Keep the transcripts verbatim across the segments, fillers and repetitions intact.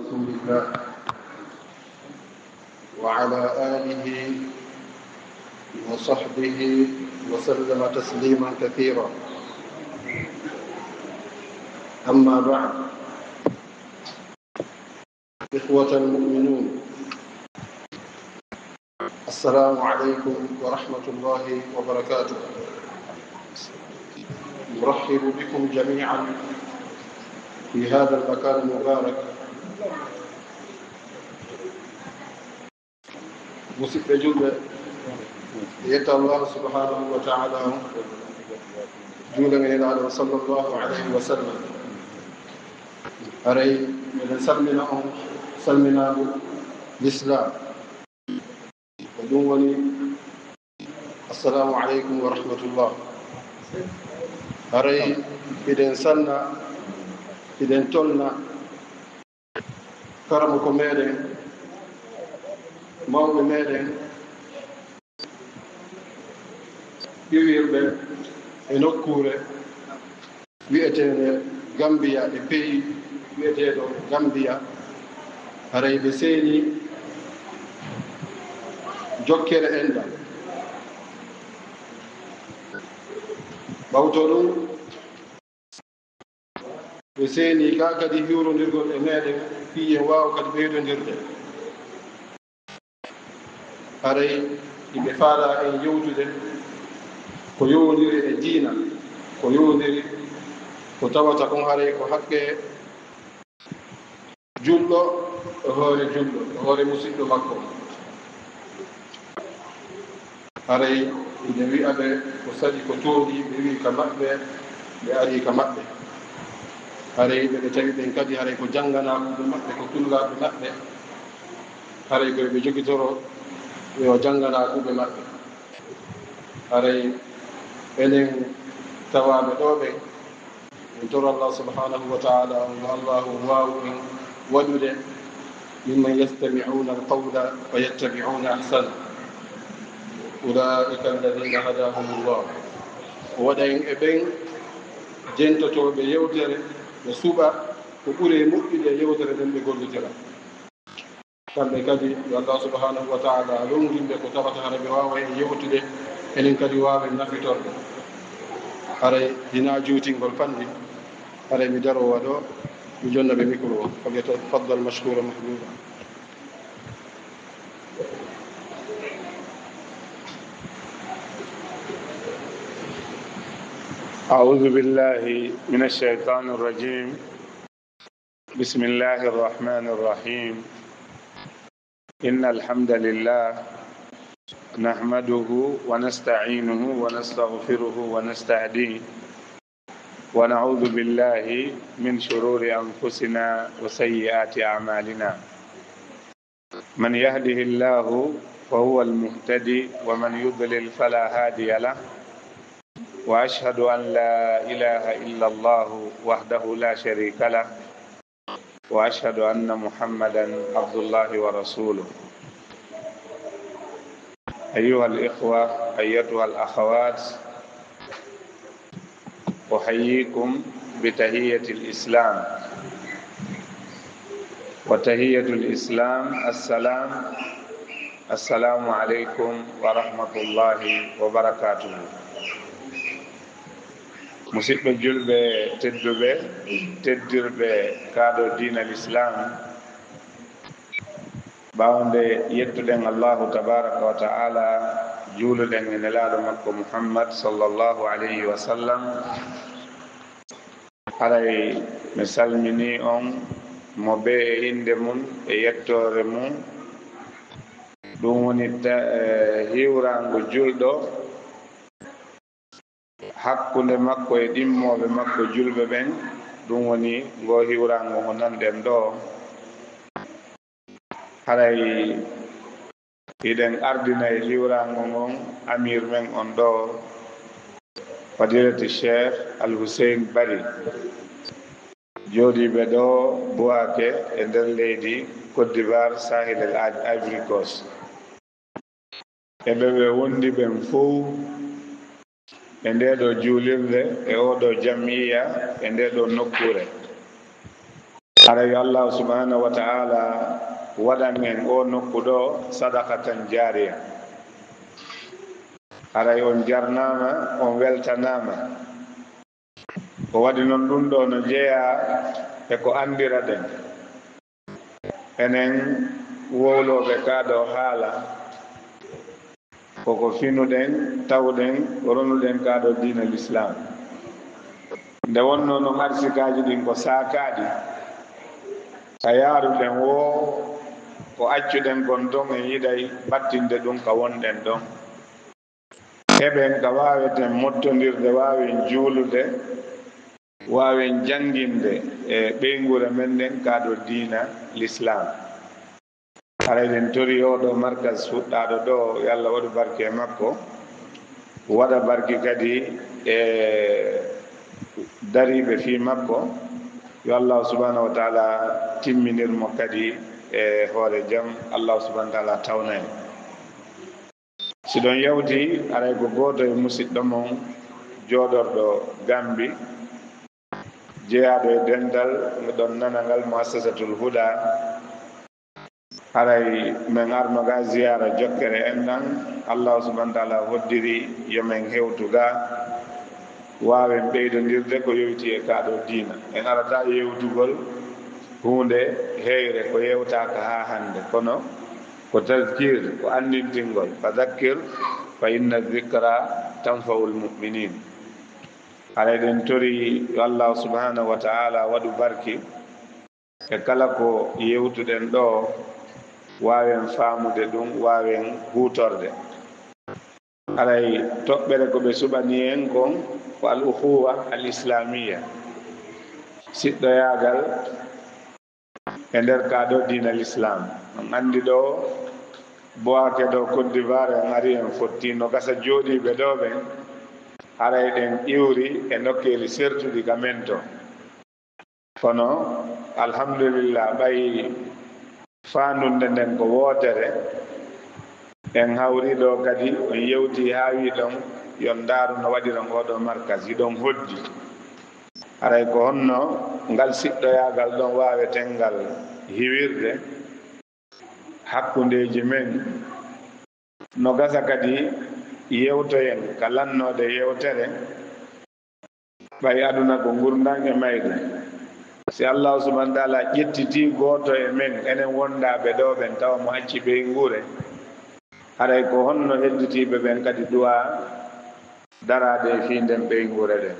رسول الله وعلى آله وصحبه وسلم تسليما كثيرا. أما بعد، إخوة المؤمنون، السلام عليكم ورحمة الله وبركاته. نرحب بكم جميعا في هذا المكان المبارك. Musidɓe julɓe, yetta Allah subhanahu wa ta'ala on, juula e Nelaaɗo sallallahu alayhi wa sallam. Haray miɗen salmina on salminaango Lislaam. Ko ɗum woni, Assalamu aleykum wa rahmatullah. Haray hiɗen sanna, hiɗen tolna karamoko meɗen, mawɓe meɗen, iwirɓe e nokkuure wi'eteende Gambiya, e pays wi'eteeɗo Gambiya, haray ɓe seeni jokkere enɗam. Ɓawto ɗum, ɓe seeni gaa kadi hiwrondirgol e meɗen, fii en waawa kadi ɓeydondirde. Haray hiɓe faalaa en yewtude ko yowondiri e diina, ko yowondiri ko tawata kon haray ko haqqe julɗo e hoore julɗo, e hoore musiɗɗo makko. Haray hiɓe wi'a ɓe ko saɗi, ko tooɗi, ɓe wi'i ka maɓɓe, ɓe arii ka maɓɓe. Haray ɓe ɓe tawi ɓen kadi, haray ko jannganaa kuuɓe maɓɓe, ko tullaaɓe maɓɓe. Haray ko ɓe jogitoro yo jannganaa kuuɓe maɓɓe. Haray enen tawaaɓe ɗoo ɓen, en toro Allah subhanahu wa ta'ala on, yo Allahu waawu en waɗude mimman yastami'una al-qawla wa yattabi'una ahsana. Ulaa'ika alladhina hadahumullah. O waɗa en e ɓen jentotooɓe yewtere, ɓe suɓa ko ɓuri e moƴƴude e yewtere nden ɓe gollitira. Kamɓe kadi, yo Allah subhanahu wa ta'ala longin ɓe ko tawata hara ɓe waawa en yewtude, enen kadi waawen nafitorde. Haray hinaa juutingol panɗi, haray mi daroo waɗo, mi jonna ɓe micro o. Falyatafaddal mashkuran mahjura. أعوذ بالله من الشيطان الرجيم. بسم الله الرحمن الرحيم. إن الحمد لله نحمده ونستعينه ونستغفره ونستهديه، ونعوذ بالله من شرور أنفسنا وسيئات أعمالنا. من يهده الله فهو المهتدي، ومن يضلل فلا هادي له. وأشهد أن لا إله إلا الله وحده لا شريك له، وأشهد أن محمدا عبد الله ورسوله. أيها الإخوة، أيتها الأخوات، أحييكم بتحية الإسلام، وتحية الإسلام السلام. السلام عليكم ورحمة الله وبركاته. Musiɗɓe julɓe tedduɓe, teddirɓe kaa ɗoo diina Lislaam, ɓaawo nde yettuɗen Allahu tabaaraka wa ta'ala, juuluɗen e Nelaaɗo makko Muhammad sallallahu alayhi wa sallam, haray mi salminii on, mo bee e innde mum e yettoore mum. Ɗum woni ta-, eh, hiwraango julɗo hakkunde makko e ɗimmooɓe makko julɓe ɓen. Ɗum woni ngoo hiwraango ngo nanɗen ɗoo. Haray hiɗen ardina e hiwraango ngon amiir men on ɗoo, Fadilati Cheikh Al Hussein Bari, jooɗiiɓe ɗoo Bouaké e nder leydi Côte d'Ivoire, Sahel El Aj-, Ivory Coast. E ɓe ɓe wondi ɓen fow e ndee ɗoo juulirde, e oo ɗoo jam'iya, e ndee ɗoo nokkuure. Haray yo Allahu subhanahu wa ta'ala waɗan en oo nokku ɗoo sadaqatan jaariya. Haray on jarnaama, on weltanaama. Ko waɗi non ɗun ɗoo no jeyaa e ko anndiraɗen. Enen wowlooɓe kaa ɗoo haala, ko ko finuɗen, tawɗen, ronuɗen kaa ɗoo diina Lislaam. Nde wonnoo non arsikaaji ɗin ko saakaaɗi, ka yaaruɗen woo, ko accuɗen kon ton, en yiɗay battinde ɗun ka wonɗen ɗon. Heɓen ka waaweten mottondirde, waawen juulude, waawen jannginde e ɓeynguure men nden kaa ɗoo diina Lislaam. Haray ɗen torii oo ɗoo markas fuɗɗaaɗo ɗoo, yo Alla waɗu barke e makko, waɗa barke kadi e dariiɓe fii makko. Yo Allahu subhanahu wa ta'ala timminir mo kadi e hoore jam. Allahu subhanahu wa ta'ala tawna en. Si ɗon yawti, haray ko gooto e musiɗɗo mon jooɗorɗo Gambi, jeyaaɗo e dental, miɗon nana ngal Muassasatul Huda. Haray men arno ga ziyaara jokkere enɗan, Allahu subhanahu wa ta'ala hoddiri yo men hewtu ga, waawen ɓeydondirde ko yowiti e kaa ɗoo diina. En arataa yewtugol huunde heyre ko yewtaaka haa hannde, kono ko tazkir, ko anndintingol, fa dhakkir fa inna dhikra tanfa'ul mu'minin. Haray ɗen torii yo Allahu subhanahu wa ta'ala waɗu barki e kala ko yewtuɗen ɗoo, waawen faamude ɗun, waawen huutorde. Haray toɓɓere ko ɓe suɓani en kon ko al ukhuwa al islamiyya, siɗɗoyaagal e nder kaa ɗoo diina Lislaam. On anndi ɗoo, Boaké ɗoo Côte d'Ivoire, en ari en fotti, no gasa jooɗiiɓe ɗoo ɓen, haray ɗen iwri e nokkeeli sertuɗi ka men to. Kono, alhamdulillah, ɓay faandunde nden ko wootere, en hawri ɗoo kadi, on yewti haa wi ɗon, yo on ndaaru no waɗiron oo ɗoo markas, hiɗon hoddi. Haray ko honno ngal siɗɗoyaagal ɗon waawetengal hiwirde hakkundeeji men? No gasa kadi yewtoyen ka lannoode yewtere, ɓay aduna ko ngurndan e mayde. Si Allahu subhanahu wa ta'ala ƴettitii gooto e men, enen wondaaɓe ɗoo ɓen, tawa mo acci ɓeynguure, haray ko honno hedditiiɓe ɓen kadi duwaa daraade e fii nden ɓeynguure ɗen?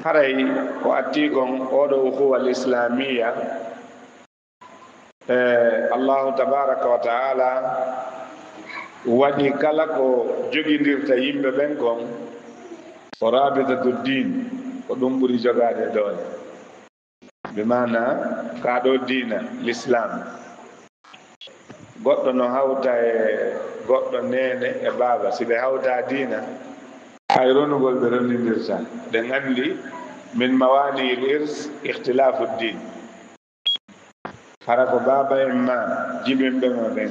Haray ko attii kon oo ɗoo ukhuwa al-islamiyya, e Allahu tabaraka wa ta'ala waɗi kala ko jogindirta yimɓe ɓen kon ko rabitatu diin, ko ɗum ɓuri jogaade doole. Bi maana kaa ɗoo diina Lislaam. Goɗɗo no hawta e goɗɗo neene e baaba, si ɓe hawtaa diina, hay ronugol ɓe ronindirta. Ɗen anndi min mawaani'il irs ikhtilaafu diin. Hara ko baaba en maa, jibinɓe ma ɓen,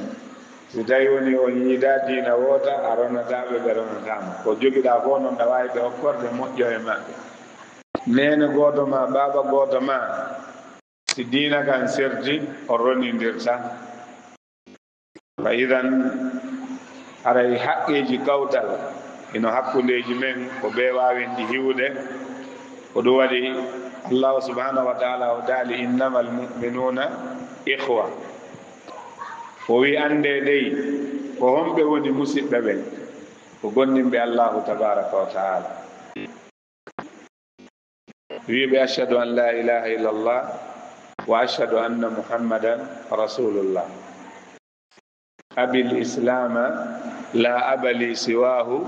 si tawi woni on yiidaa diina woota, a ronataa ɓe, ɓe ronataa ma. Ko jogiɗaa fof noon, ɗa waawi ɓe okkorde moƴƴo e maɓɓe. Neene gooto ma, baaba gooto ma, si diina kan serti, on ronindirta. Fa idan, haray haqqeeji kawtal ino hakkundeeji men, ko bee waawen ɗi hiwude. Ko ɗum waɗi Allahu subhanahu wa ta'ala o daali, "Innamal mu'minuna ikhwa." O wi, "Anndee dey, ko honɓe woni musiɓɓe ɓen?" Ko gomɗinɓe Allahu tabaraka wa ta'ala. Wiɓe, "Ashhadu an la ilaha illallah wa ashhadu anna Muhammadan rasulullah. Abil islama la aba li siwahu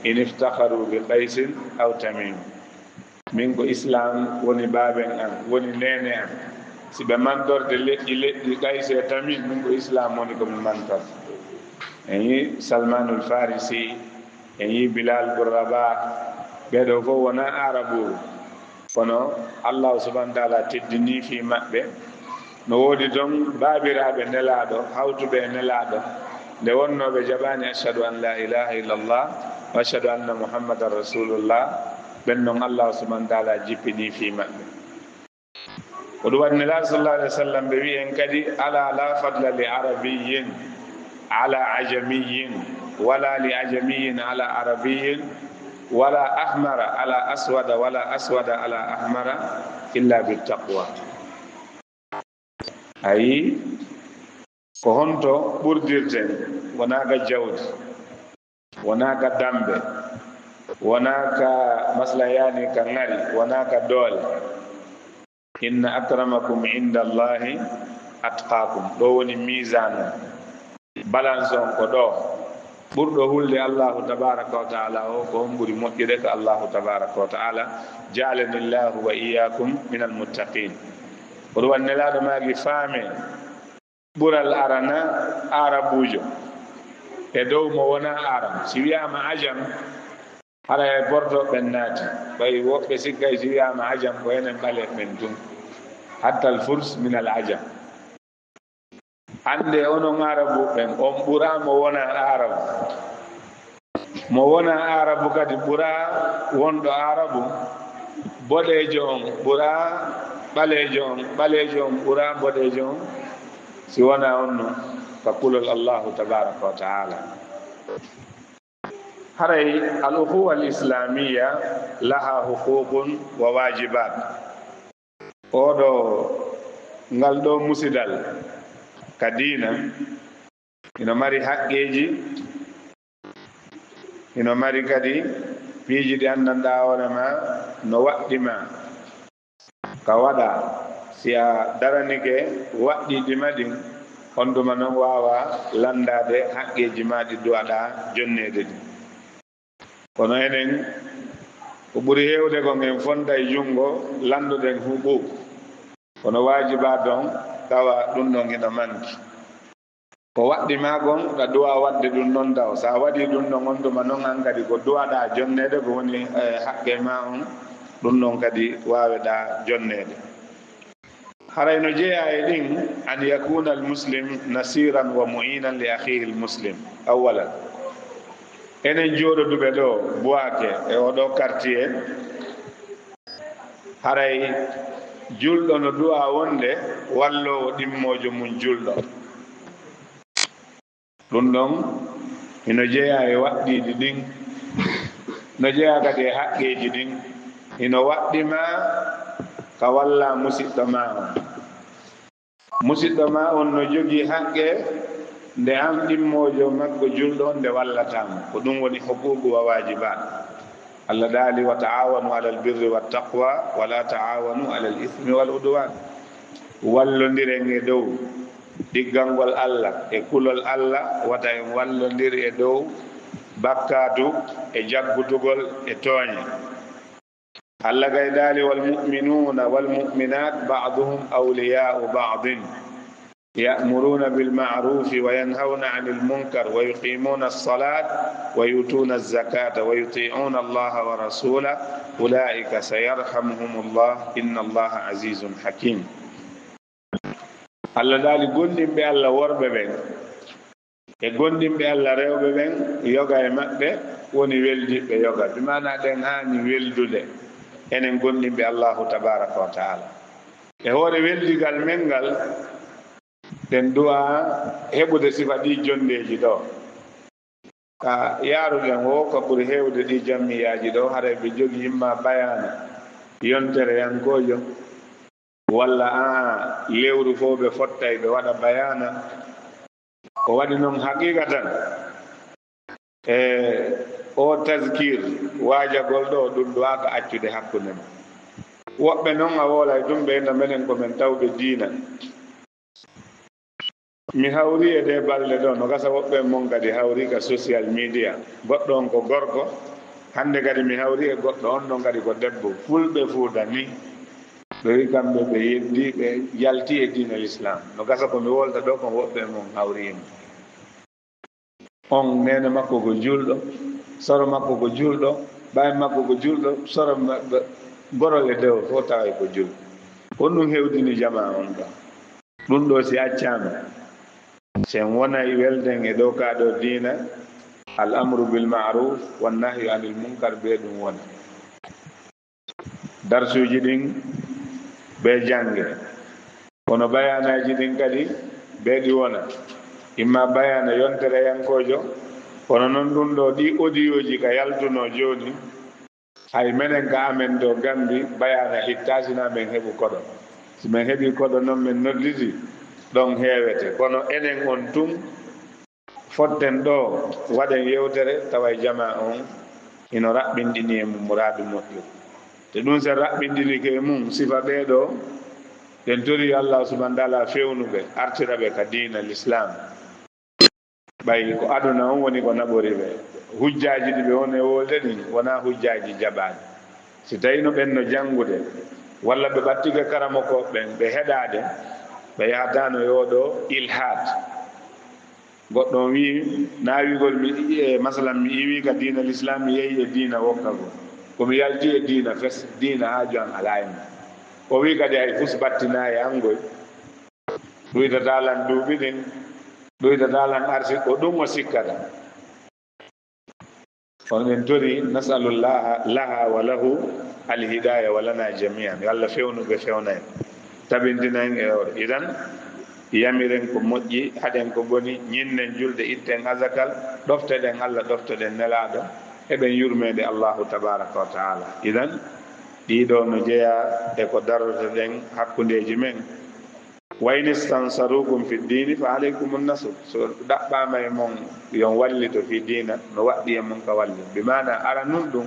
in iftakharu bi Qaysin aw Tamim." Min ko Islam woni baaben am, woni neene am. Si ɓe mantorde leƴƴi leƴƴi Qaysi e Tamim, min ko Islam woni ko mi mantorta. En yi Salmanul Farisi, en yi Bilal bun Rabah, ɓee ɗoo fof wonaa Aarabuuru. Kono Allahu subhanahu wa ta'ala teddinii fii maɓɓe. No woodi ton baabiraaɓe Nelaaɗo, hawtuɓe e Nelaaɗo, nde wonnoo ɓe jaɓaani, "Ashhadu an la ilaha illallah wa ashhadu anna Muhammadan rasulullah," ɓen non Allahu subhanahu wa ta'ala jippinii fii maɓɓe. Ko ɗum waɗi Nelaaɗo sallallahu alaihi wasallam ɓe wi'i en kadi, "Ala la fadla li arabiyyin ala ajamiyyin, wala li ajamiyyin ala arabiyyin, wala ahmara ala aswada, wala aswada ala ahmara, illa bit taqwa." Ayi, ko honto ɓurdirten? Wonaa ka jawdi, wonaa ka dambe, wonaa ka maslayaani ka ŋari, wonaa ka doole. "Inna akramakum inda Allahi atqakum." Ɗo woni misaan on. Balance on ko ɗo. Ɓurɗo hulde Allahu tabaraka wa ta'ala o, ko on ɓuri moƴƴude ka Allahu tabaraka wa ta'ala? Ja'alani Allahu wa iyyakum min al muttaqin. Ko ɗum waɗi Nelaaɗo maaki faame ɓural arana Aarabuujo e dow mo wonaa Arab. Si wi'aama ajam, hara e borto ɓen naati. Ɓay woɓɓe sikkay si wi'aama ajam ko enen ɓale ɓen tun. Hatta al furs min al ajam. Annde onon Aarabu ɓen, on ɓuraa mo wonaa Aarabu. Mo wonaa Aarabu kadi ɓuraa wonɗo Aarabu. Boɗeejo on ɓuraa ɓaleejo on, ɓaleejo on ɓuraa boɗeejo on. Si wonaa on non, ka kulol Allahu tabaraka wa ta'ala. Haray al ukhuwa al islamiyya laha huququn wa wajibat. Oɗo, ngal ɗo musidal ka diina, ino mari haqqeeji, ino mari kadi piiji ɗi anndanɗaa hoore ma no waɗɗi ma ka waɗa. Si a daranike waɗɗiiɗi ma ɗin, on tuma non waawa lanndaade haqqeeji ma ɗi duwaɗaa jonneede ɗin. Kono enen, ko ɓuri heewde kon, en fonda e junngo lannduɗen huquuq. Kono waajibaat on, tawa ɗum ɗon hino manki. Ko waɗɗi ma kon, ɗa duwa waɗde ɗum ɗon taw. Sa waɗi ɗum ɗon, on tuma non an kadi ko duwaɗaa jonneede, ko woni, eh, haqqe ma on, ɗum ɗon kadi waaweɗaa jonneede. Haray no jeyaa e ɗin, an yakuna al muslim nasiran wa mu'inan li akhihi al muslim. Awwalan, enen jooɗoduɓe ɗo Buwaake e oɗo quartier, haray julɗo no du'a wonde walloowo ɗimmoojo mum julɗo. Ɗum ɗon hino jeyaa e waɗɗiiɗi ɗin, no jeyaa kadi e haqqeeji ɗin. Hino waɗɗi ma ka walla musiɗɗo ma on. Musiɗɗo ma on no jogii haqqe nde an ɗimmoojo makko julɗo on nde wallataa mo. Ko ɗum woni huquuqu wa waajibaat. Allah daali, "Wa ta'awanu alal birri wat taqwa, wa la ta'awanu alal ismi wal udwan." Wallondiren e dow ɗiggangol Allah e kulol Allah, wata en wallondir e dow bakkaatu e jaggutugol e tooñe. Allah gay daali, "Wal mu'minuna wal mu'minat ba'duhum awliya'u ba'din, ya'muruna bil ma'rufi wa yanhawna 'anil munkar wa yuqimuna as-salata wa yu'tuna az-zakata wa yuti'una Allaha wa rasulahu, ulaika sayarhamuhumullah, inna Allaha azizun hakim." Allah daali, gomɗinɓe Allah worɓe ɓen e gomɗinɓe Allah rewɓe ɓen, yoga e maɓɓe woni weldiɓɓe yoga. Bi maana ɗen haani weldude enen gomɗinɓe Allahu tabaraka wa ta'ala. E hoore weldigal men ngal, ɗen du'a heɓude sifa ɗi jondeeji ɗo. Ka yaaruɗen wo, ko ɓuri heewde ɗi jammiyaaji ɗo, haray ɓe jogii imma bayaana yontere yankoojo, walla a lewru fof ɓe fottay ɓe waɗa bayaana. Ko waɗi noon haqiiqatan, e o tazkir, waajagol ɗo, ɗum ɗuwaaka accude hakkunde men. Woɓɓe noon a woolay ɗum ɓe no menen ko men tawɓe diina. Mi hawri e ɗee balɗe ɗo, no gasa woɓɓe mon kadi hawri ka social media. Goɗɗo on ko gorko, hannde kadi mi hawri e goɗɗo on ɗon kadi ko debbo. Fulɓe Fuuta ni, ɓe wi kamɓe ɓe yeddi, ɓe yalti e diina Islam. No gasa ko mi wolta ɗo kon woɓɓe mon hawri e mum. On neene makko ko julɗo, soro makko ko julɗo, baay makko ko julɗo, soro ma-, ba-, gorol e dewol fof taway ko julɗo. Ko ɗum hewdini jamaa on ɗo. Ɗum ɗo si accaama, si en wonay welden e dow kaa ɗo diina, al amru bil ma'ruf wan nahyu anil munkar, be ɗum wona. Darsuuji ɗin ɓe jannge. Kono bayaanaaji ɗin kadi, ɓe ɗi wona, imma bayaana yontereyankoojo, kono non ɗum ɗo, ɗi odiyooji ka yaltunoo jooni, hay menen ka amen ɗo Gambi, bayaana hittaa si na men heɓu koɗo. Si men heɓi koɗo non men nodditi, ɗon heewete. Kono enen on tun, fotten ɗo, waɗen yewtere, tawa e jamaa on hino raɓɓinɗini e mum muraadu moƴƴo. Te ɗum sen raɓɓinɗinike e mum, sifa ɓee ɗo, ɗen tori Allah subhanahu wa ta'ala fewnuɓe, artira ɓe ka diina Lislaam. Ɓay ko aduna on woni ko naɓori ɓe. Hujjaaji ɗi ɓe woni e wolde ɗin, wonaa hujjaaji jaɓaaɗi. Si tawii no ɓen no janngude, walla ɓe ɓattike karamoko ɓen, ɓe heɗaade, ɓe yahataano e oo ɗo ilhaad. Goɗɗo on wi'i, naawigol mi, e, masalan, mi iwii ka diina Lislaam, mi yehi e diina wokka goo. Ko mi yalti e diina fes, diina haaju an alaa e mun. O wi'i kadi hay fus battinaa e an ngoy. Ɗuytataa lan duuɓi ɗin, ɗuytataa lan arsi, ko ɗum o sikkata. On en tori, nasalullaha laha wa lahu alhidaya wa lana jami'an. Yo Allah fewnu ɓe, fewna en, tabintina en e or. Idan, yamiren ko moƴƴi, haɗen ko boni, ñinnen julde, itten azakal, ɗofteɗen Allah, ɗofteɗen Nelaaɗo, heɓen yurmeende Allahu tabaraka wa taala. Idan, ɗii ɗoo no jeyaa e ko darotoɗen hakkundeeji men. "Wa in istansarukum fi ddiini fa alaykumun nasr." So ɗaɓɓaama e mon yo on wallito fii diina, no waɗɗii e mon ka wallito. Bi maana, aranun ɗum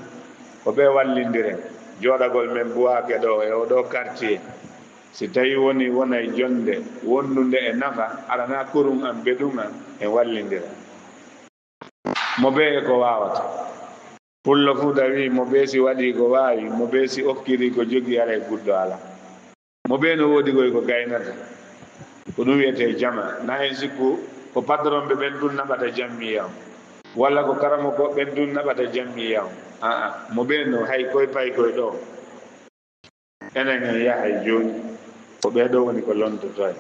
ko ɓe wallindiren. Jooɗagol men buwaake ɗoo e oo ɗoo quartier, si tawii wonii wonay jonnde wonnunde e nafa, aranaa kurun an, beɗun an, en wallindira. Mo bee e ko waawata. Pullo Fuuta wi'i, mo bee si waɗii ko waawi, mo bee si okkiri ko jogii, haray guddo alaa. Mo bee no woodi koy ko gaynata. Ko ɗum wi'etee jamaa. Na en sikku ko patron ɓe ɓen tun naɓata jammiya on. Walla ko karamoko ɓen tun naɓata jammiya on. Aa, mo bee no hay koy pay koy ɗoo. Enen en yahay jooni, ko ɓee ɗoo woni ko lontotoo en.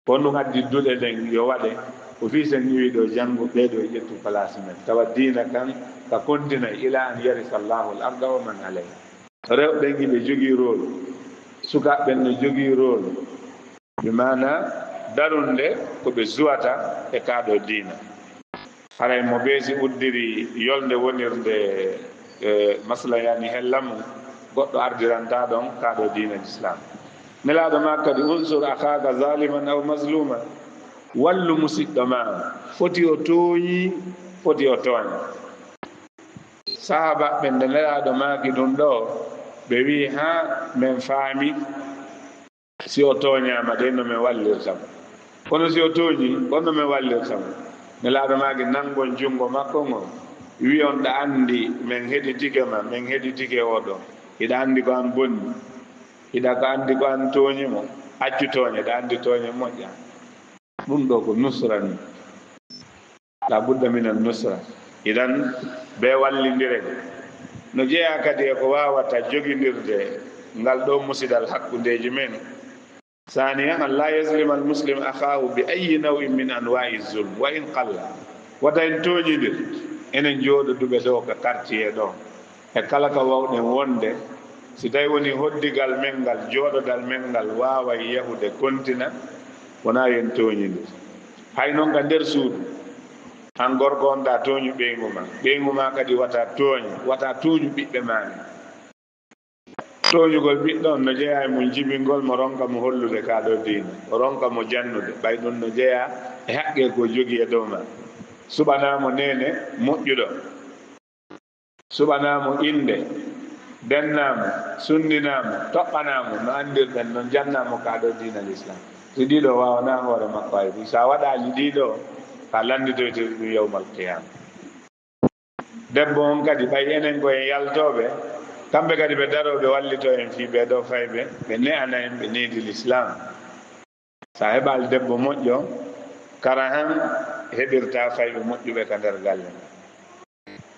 Ko ɗum addi duɗe ɗen yo waɗe, ko fii sen iwii ɗoo janngo, ɓee ɗoo ƴettu place men. Tawa diina kan ka kontinay ila an yarisa Allahu al-arda wa man alayha. Rewɓe ɓen hiɓe jogii rôle, sukaaɓe ɓen no jogii rôle, bi maana darunde ko ɓe zuwata e kaa ɗoo diina. Haray mo bee si uddiri yolnde wonirde, e, maslayaani hella mum, goɗɗo ardirantaa ɗon kaa ɗoo diina Lislaam. Nelaaɗo maa kadi, "Unsur akhaaka zaliman aw mazluman." Wallu musiɗɗo maa, foti o tooñii, foti o tooña. Sahaabaaɓe ɓen, nde Nelaaɗo maaki ɗum ɗoo, ɓe wi'i, "Haa men faami." Si o tooñaama de, no men wallirta mo. Kono si o tooñii, ko no men wallirta mo? Nelaaɗo maaki, nangon junngo makko ngon, wi'on, "Ɗa anndi men heɗitike ma, men heɗitike oo ɗoo. Hiɗa anndi ko an bonni. Hiɗa ko anndi ko an tooñi mo. Accu tooñe, ɗa anndi tooñe moƴƴa." Ɗum ɗoo ko nusra ni. La budda min an nusra. Idan, bee wallindiren. No jeyaa kadi e ko waawata jogindirde ngal ɗoo musidal hakkundeeji men. Saaniyan, an laa yazlima al muslim akhaahu bi ayyi naw'in min anwaa'i zulm, wa in qalla. Wata en tooñindir, enen jooɗoduɓe ɗoo ka quartier ɗoo. E kala ka wawɗen wonde, si tawi woni hoddigal men ngal, jooɗodal men ngal waaway yahude kontina, wonaa yo en tooñindir. Hay non ka nder suudu, an gorko on, ɗa tooñu ɓeyngu ma, ɓeyngu ma kadi wata tooña, wata tooñu ɓiɓɓe maa ɓen. Tooñugol ɓiɗɗo on no jeyaa e mum jibingol mo, ronka mo hollude kaa ɗoo diina, o ronka mo jannude, ɓay ɗum no jeyaa e haqqee ko jogii e dow maa. Suɓanaa mo neene moƴƴuɗo. Suɓanaa mo innde, dennaa mo, sunndinaa mo, toɓɓanaa mo, no anndirɗen non, jannaa mo kaa ɗoo diina Lislaam. Si ɗii ɗoo waawanaa hoore makko hay fuu, si a waɗaali ɗii ɗoo, ka lannditoyte ɗum yawmal qiyaama. Debbo on kadi, ɓay enen ko en yaltooɓe, kamɓe kadi ɓe daroo, ɓe wallitoo en fii ɓee ɗoo fayɓe, ɓe ne'ana en, ɓe needi Lislaam. Si a heɓaali debbo moƴƴo, kara han heɓirtaa fayɓe moƴƴuɓe ka nder galle.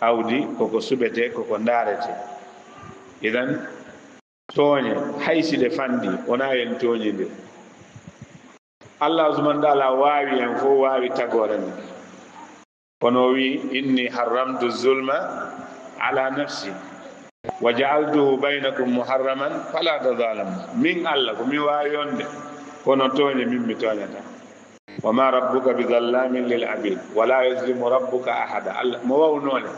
Awdi koko suɓetee, koko ndaaretee. Idan, tooñe, hay si ɗe fanɗii, wonaa yo en tooñindir. Allah subhanahu wa ta'ala waawi en fow, waawi tagoore men. Kono o wi'i, "Inni harramtu zulma ala nafsi, wa ja'altuhu baynakum muharraman, fala tazalamu." Min Allah, ko mi waawi on de. Kono tooñe min mi tooñata. Wa ma rabbuka bi zallamin lil abid. Wala yuzlimu rabbuka ahada. Allah, mo wawnoo le,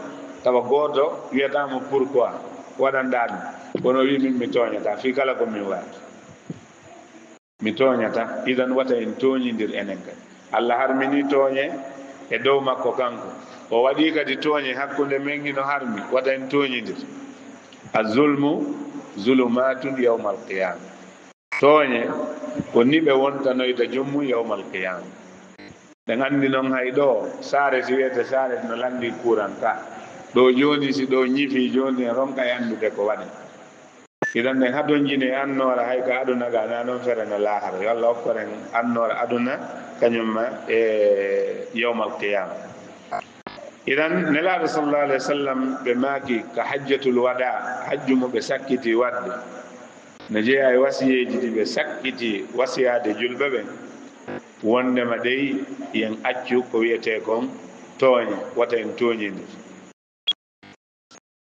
tawa gooto wiyataa mo pourquoi, waɗanɗaa ɗum. Kono o wii min mi tooñata, fii kala ko min waɗata. Mi tooñata, idan wata en tooñindir enen kadi. Allah harmini tooñe e dow makko kanko. O waɗi kadi tooñe hakkunde men hino harmi, wata en tooñindir. Az-zulmu zulumatun yawmal qiyama. Tooñe ko niɓe wontanoyta joomum yawmal qiyama. Ɗen anndi noon hay ɗo, saare si wiyete saare no lanndi kuran ka. Ɗo jooni si ɗo ñifi jooni en ronka e anndude ko waɗi. Idan ɗen hadonjini e annoora hay ka aduna ga na noon fere no laahara. Yo Allah okkoren annoora aduna kañum ma e yawmal qiyama. Idan Nelaaɗo sallallahu alayhi wa sallam ɓe maaki ka hajjatul wada, hajju mo ɓe sakkiti waɗde. No jeyaa e wasiyeeji ɗi ɓe sakkiti wasiyaade julɓe ɓen. Wondema dey yen accu ko wiyetee kon tooñe, wata en tooñindir.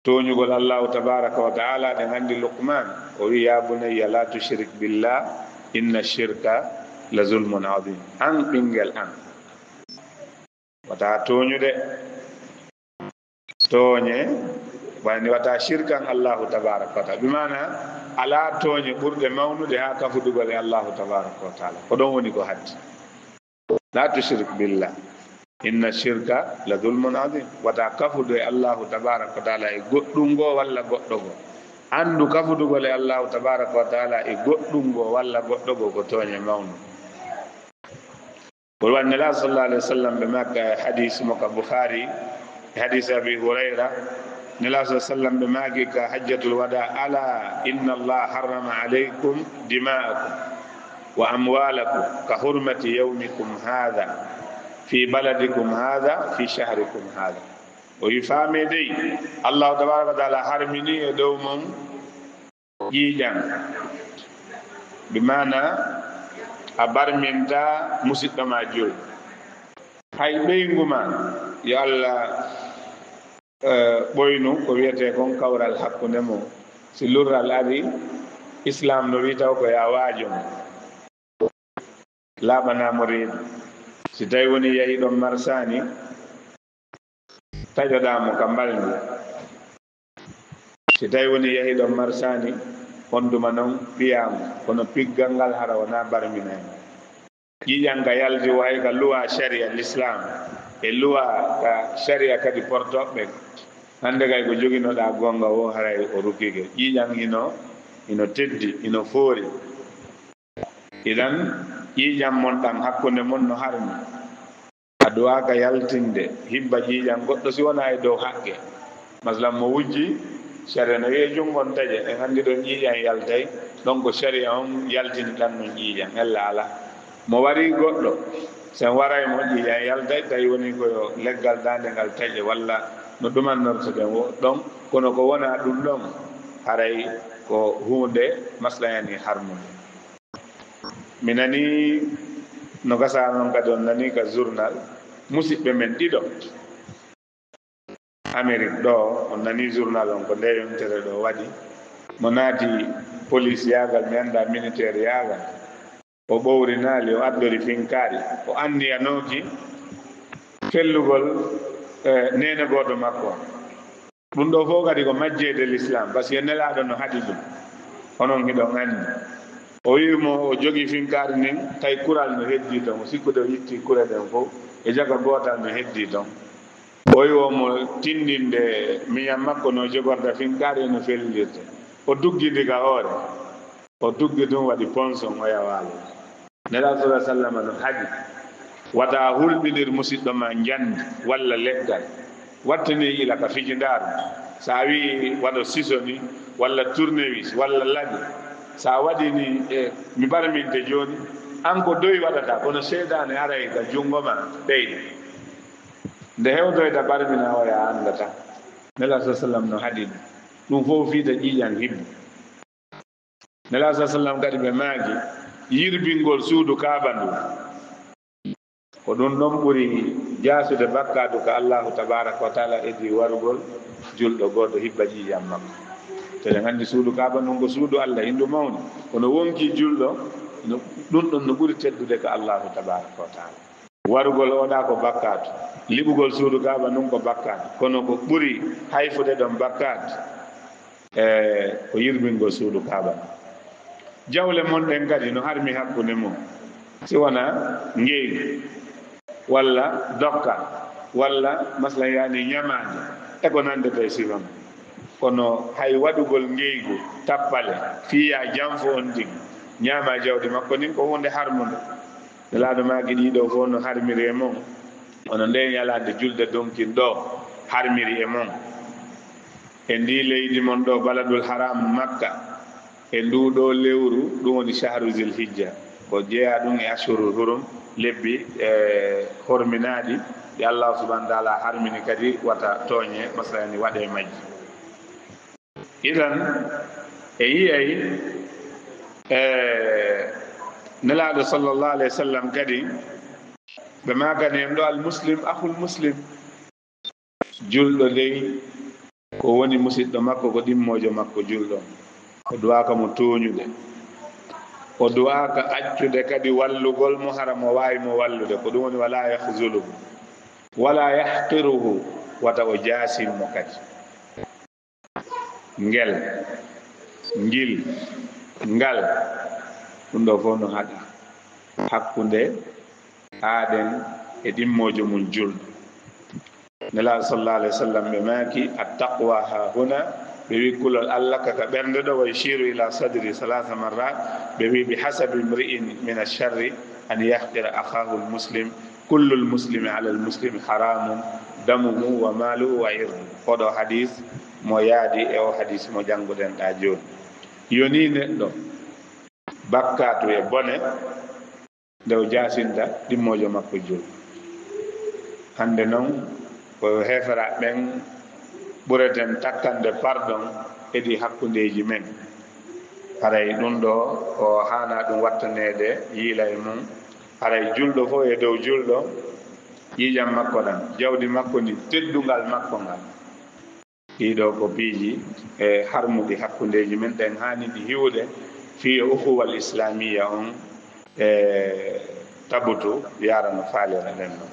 Tooñugol Allahu tabaraka wa taala, ɗen anndi Luqman, o wi, "Ya bunayya la tushrik billah, inna shirka la zulmun azim." An ɓinngel an, wata tooñude. Tooñe, wayni wata shirkan Allahu tabaraka wa taala. Bi maana, alaa tooñe ɓurɗe mawnude haa kafudugol e Allahu tabaraka wa taala. Ko ɗon woni ko hatti. La tushrik billah. Inna shirka la zulmun azim. Wata kafudu e Allahu tabaraka wa taala e goɗɗum goo walla goɗɗo goo. Anndu kafudugol e Allahu tabaraka wa taala e goɗɗum goo walla goɗɗo goo ko tooñe mawnude. Ko waɗi Nelaaɗo sallallahu alayhi wa sallam ɓe maaki ka hadis mo ka Bukhari, e hadis Abi Hurayra, Nelaaɗo sallallahu alayhi wa sallam ɓe maaki ka hajjatul wada, "Ala inna Allah harrama alaykum dima'akum wa amwalakum ka hurmati yawmikum hadha fi baladikum hadha fi shahrikum hadha." O wi, "Faamee dey, Allahu tabaraka wa taala harmini e dow mon ƴiiƴan, bi maana a barminta musiɗɗo ma joy. Hay ɓeyngu ma, yo Allah, eh, ɓoynu ko wiyetee kon kawral hakkunde mo. Si lurral ari, Islam no wii taw ko ya waajo mo. Laaɓanaa mo reedu. Si tawi woni yahi ɗon marsaani, taƴoɗaa mo ka mbalndi. Si tawi woni yahi ɗon marsaani, on tuma non piyaa mo, kono piggal ngal hara wonaa barminay mo." Ƴiiƴan ka yalti wo hay ka luwa sharia l'islam, e luwa ka sharia kadi portoɓe. Hannde kay ko joginoɗaa goonga wo haray o rukkike. Ƴiiƴan hino, hino teddi, hino foori. Idan, ƴiiƴan mon ɗan hakkunde mon no harmi. A duwaaka yaltinde hibba ƴiiƴan goɗɗo si wonaa e dow haqqe. Masalan, mo wujji, sharia no wi'e junngo on taƴe, en anndi ɗon ƴiiƴan yaltay, ɗon ko sharia on yaltini ɗan non ƴiiƴan, ella alaa. Mo warii goɗɗo, sen waray mo ƴiiƴan yaltay, tawi woni ko yo leggal daande ngal taƴe, walla no ɗumannortoɗen wo ɗon, kono ko wonaa ɗun ɗon, haray ko huunde maslaha ni harmunde. Mi nanii no gasaa non kadi on nanii ka journal, musiɓɓe men ɗiɗo Amérique ɗo, on nanii journal on ko nde yontere ɗo waɗi. Mo naati police yaagal, mi anndaa militaire yaagal. O ɓowrinaali, o addori finkaari, o anniyanooki fellugol, eh, neene gooto makko. Ɗum ɗo fof kadi ko majjeede l'islam, parce que Nelaaɗo no haɗi ɗum. Onon hiɗon anndi. O wi'i mo o jogii finkaari ndin, tawi kural no heddii ton, o sikkude o itti kure ɗen fof, e jaka gootal no heddii ton. O wi'i o mo tinndinde miñan makko no jogorta finkaari e no fellirta. O duggidi ka hoore. O duggi ɗum waɗi ponson, o yawaali. Nelaaɗo sallallahu alaihi wasallam no haɗi, wata hulɓinir musiɗɗo ma njandi walla leggal. Wattini ila ka fijindaaru. Sa wi'i waɗo sisoni walla tournevis walla laɓi. Sa waɗi ni, e, mi barminte jooni, an ko doy waɗata, kono seytaane aray ka junngo ma ɓeyda. Nde hewtoyta barmina o ya anndata. Nelaaɗo sallallahu alaihi wasallam no haɗi ɗum. Ɗum fof fiita ƴiiƴan hibbo. Nelaaɗo sallallahu alaihi wasallam kadi ɓe maaki yirbingol suudu Kaaba ndu. Ko ɗum ɗon ɓuri jaasude bakkaatu ka Allahu tabaraka wa taala edi warugol julɗo gooto hibba ƴiiƴan makko. Eɗen anndi suudu Kaaba ndun ko suudu Allah, hindu mawni. Kono wonki julɗo No, ɗum ɗon no ɓuri teddude ka Allahu tabaraka wa taala. Warugol oɗa ko bakkaatu, liɓugol suudu Kaaba ndun ko bakkaatu, kono ko ɓuri hayfude ɗon bakkaatu, e ko yirbingol suudu Kaaba. Jawle mon ɗen kadi no harmi hakkunde mum, si wona ngeygu, walla dokka, walla masalan yani ñamaande, e ko nanndata e sifa mum. Kono hay waɗugol ngeygu, tappale, fiya janfo on tigi, ñaama jawdi makko ndin, ko huunde harmunde. Nelaaɗo maaki ɗii ɗoo fof no harmiri e mon, hono ndee ñalaande julde donkin ɗoo harmiri e mon. E ndii leydi mon ɗoo, Baladul Haram, Makka, e nduu ɗoo lewru, ɗum woni Shahru Zil Hijja, ko jeyaa ɗum e Ashhurul Hurum, lebbi, e, horminaaɗi, ɗi Allahu subhanahu wa taala harmini kadi wata tooñe, masalan, waɗee majji. Idan, e yi'ay, e, Nelaaɗo sallallahu alayhi wa sallam kadi, ɓe maakani en ɗo, "Al muslim akhul muslim." Julɗo dey, ko woni musiɗɗo makko, ko ɗimmoojo makko julɗo. O du'aaka mo tooñude. O du'aaka accude kadi wallugol mo, hara mo waawi mo wallude. Ko ɗum woni, "Wala yakhzuluhu." "Wala yahqiruhu." Wata o jaasin mo kadi. Ngel, ngil, ngal, ɗum ɗoo fof no haɗa hakkunde aaden e ɗimmoojo mum julɗo. Nelaaɗo sallallahu alayhi wa sallam ɓe maaki, "At-taqwa ha huna." Ɓe wi, "Kulol Allah ka ka ɓernde ɗoo." "Wa yushiru ila sadri salasa marrat." Ɓe wi, "Bi hasabi imri'in min ash-sharri an yahqira akhahu al-muslim." "Kullul muslimi alal muslimi haramun damuhu wa maluhu wa irdu." Oɗo hadis mo yaadi e o hadis mo jannguɗen ɗa jooni. Yoni neɗɗo bakkaatu e bone nde o jaasinta ɗimmoojo makko julɗo. Hannde noon ko heeferaaɓe ɓen ɓureten takkande pardon e ɗi hakkundeeji men. Haray ɗum ɗo o haana ɗum wattaneede yiila e mum. Haray julɗo fof e dow julɗo, ƴiiƴam makko ɗam, jawdi makko ndin, teddungal makko ngal. Ɗii ɗoo ko piiji e harmuɗi hakkundeeji men, ɗen haani ɗi hiwude fii yo ukhuwal islamiyya on e tabutu yaara no faalira ɗen non.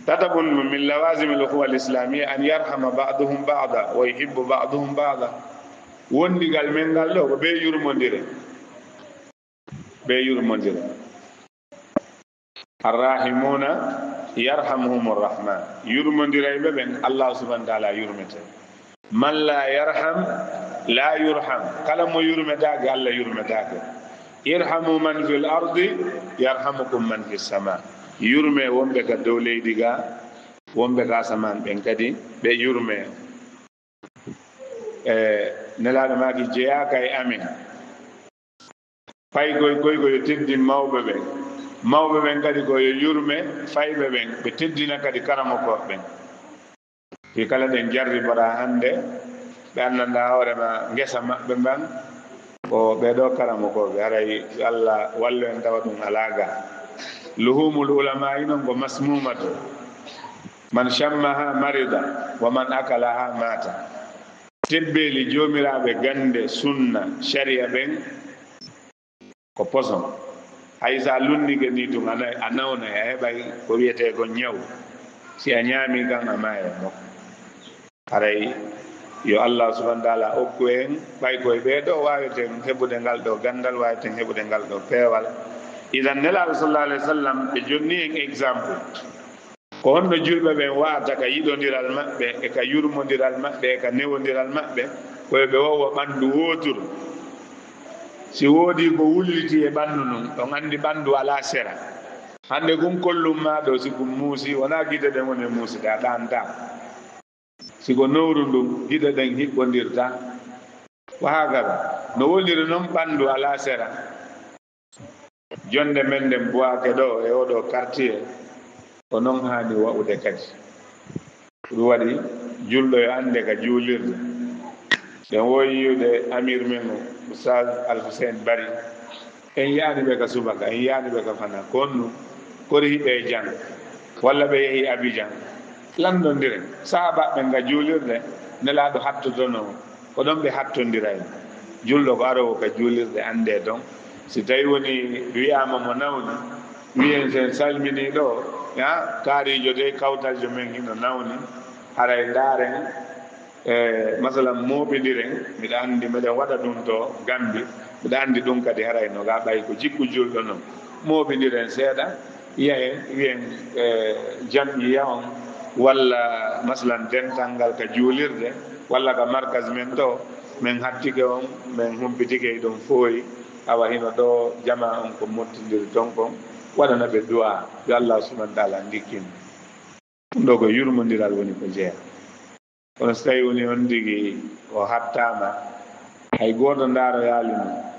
Tatabun min lawazimil ukhuwal islamiyya an yarhama ba'duhum ba'da wa yuhibbu ba'duhum ba'da. Wondigal men ngal ɗoo ko ɓe yurmondire. Ɓe yurmondire. Arrahimuna yarhamuhumur rahman. Yurmondirayɓe ɓen, Allah subhanahu wa ta'ala yurmete. Man la yarham, la yurham. Kala mo yurmetaake, Allah yurmetaake. Irhamu man fil ardi, yarhamukum man fis sama. Yurme wonɓe ka dow leydi ga, wonɓe ka asamaan ɓen kadi, ɓe yurme. E, Nelaaɗo maaki jeyaaka e amen. Faykoy koy ko yo teddin mawɓe ɓen. Mawɓe ɓen kadi ko yo yurme fayɓe ɓen, ɓe teddina kadi karamokooɓe ɓen. Fii kala ɗen jarriboraa hannde, ɓe anndanɗaa hoore ma ngesa maɓɓe mban, ko ɓee ɗoo karamokooɓe. Haray yo Allah wallu en tawa ɗum alaa ga. Luhumul ulamaa'i non ko masmumatu. Man shammaha marida, wa man akalaha mata. Tebbeeli joomiraaɓe gannde, sunna, shari'a ɓen, ko poson. Hay so a lunnike ni tun, a na-, a nawnay, a heɓay ko wiyetee ko ñaw. Si a ñaami kan, a maaya mo. Haray yo Allah subhanahu wa ta'ala okku en, ɓay koye ɓee ɗoo waaweten heɓude ngal ɗoo ganndal, waaweten heɓude ngal ɗoo peewal. Idan Nelaaɗo sallallahu alayhi wa sallam, ɓe jonni en exemple. Ko honno julɓe ɓen wa'ata ka yiɗondiral maɓɓe, e ka yurmondiral maɓɓe, e ka newondiral maɓɓe? Ko yo ɓe wowo ɓanndu wooturu. Si woodii ko wulliti e ɓanndu ndun, on anndi ɓanndu alaa sera. Hannde kun kollum maa ɗoo, si kun muusi, wonaa gite ɗen woni e muusude, a ɗaantaa. Si ko nowru ndun, gite ɗen hiɓɓondirta. Wa hakada. No woniri non ɓanndu alaa sera. Jonnde men nden Buwaake ɗoo e oo ɗoo quartier, ko non haani wa'ude kadi. Ɗum waɗi julɗo yo annde ka juulirde. Ɗen woowi yi'ude amir men o, Oustaz Alhussein Bari. En yi'aani ɓe ka subaka, en yi'aani ɓe ka fana. Ko honɗum? Kori hiɓe e jang, walla ɓe yehi Abidjan? Lanndondiren. Sahaabaaɓe ɓen ka juulirde, Nelaaɗo hattotonoo, ko ɗon ɓe hattondiray. Julɗo ko aroowo ka juulirde, anndee ton. Si tawi woni wiyaama mo nawni, wiyen sen salminii ɗo, ya, kaariijo dey kawtaljo men hino nawni, haray ndaaren, e, masalan, mooɓindiren, miɗa anndi meɗen waɗa ɗum to Gambi, miɗa anndi ɗum kadi haray no ga ɓay ko jikku julɗo non. Mooɓindiren seeɗa, yahen, wiyen, e, jam'iya on, walla, masalan, dental ngal ka juulirde, walla ka markaz men ɗo, men hattike on, men humpitike e ɗum fooyi, awa hino ɗo jamaa on ko mottindiri ton kon, waɗana ɓe du'a, yo Allah subhanahu wa ta'ala ndikkin. Ɗum ɗo ko yurmondiral woni ko jeyaa. Kono so tawi woni on tigi o hattaama, hay gooto ndaaroyaali mo,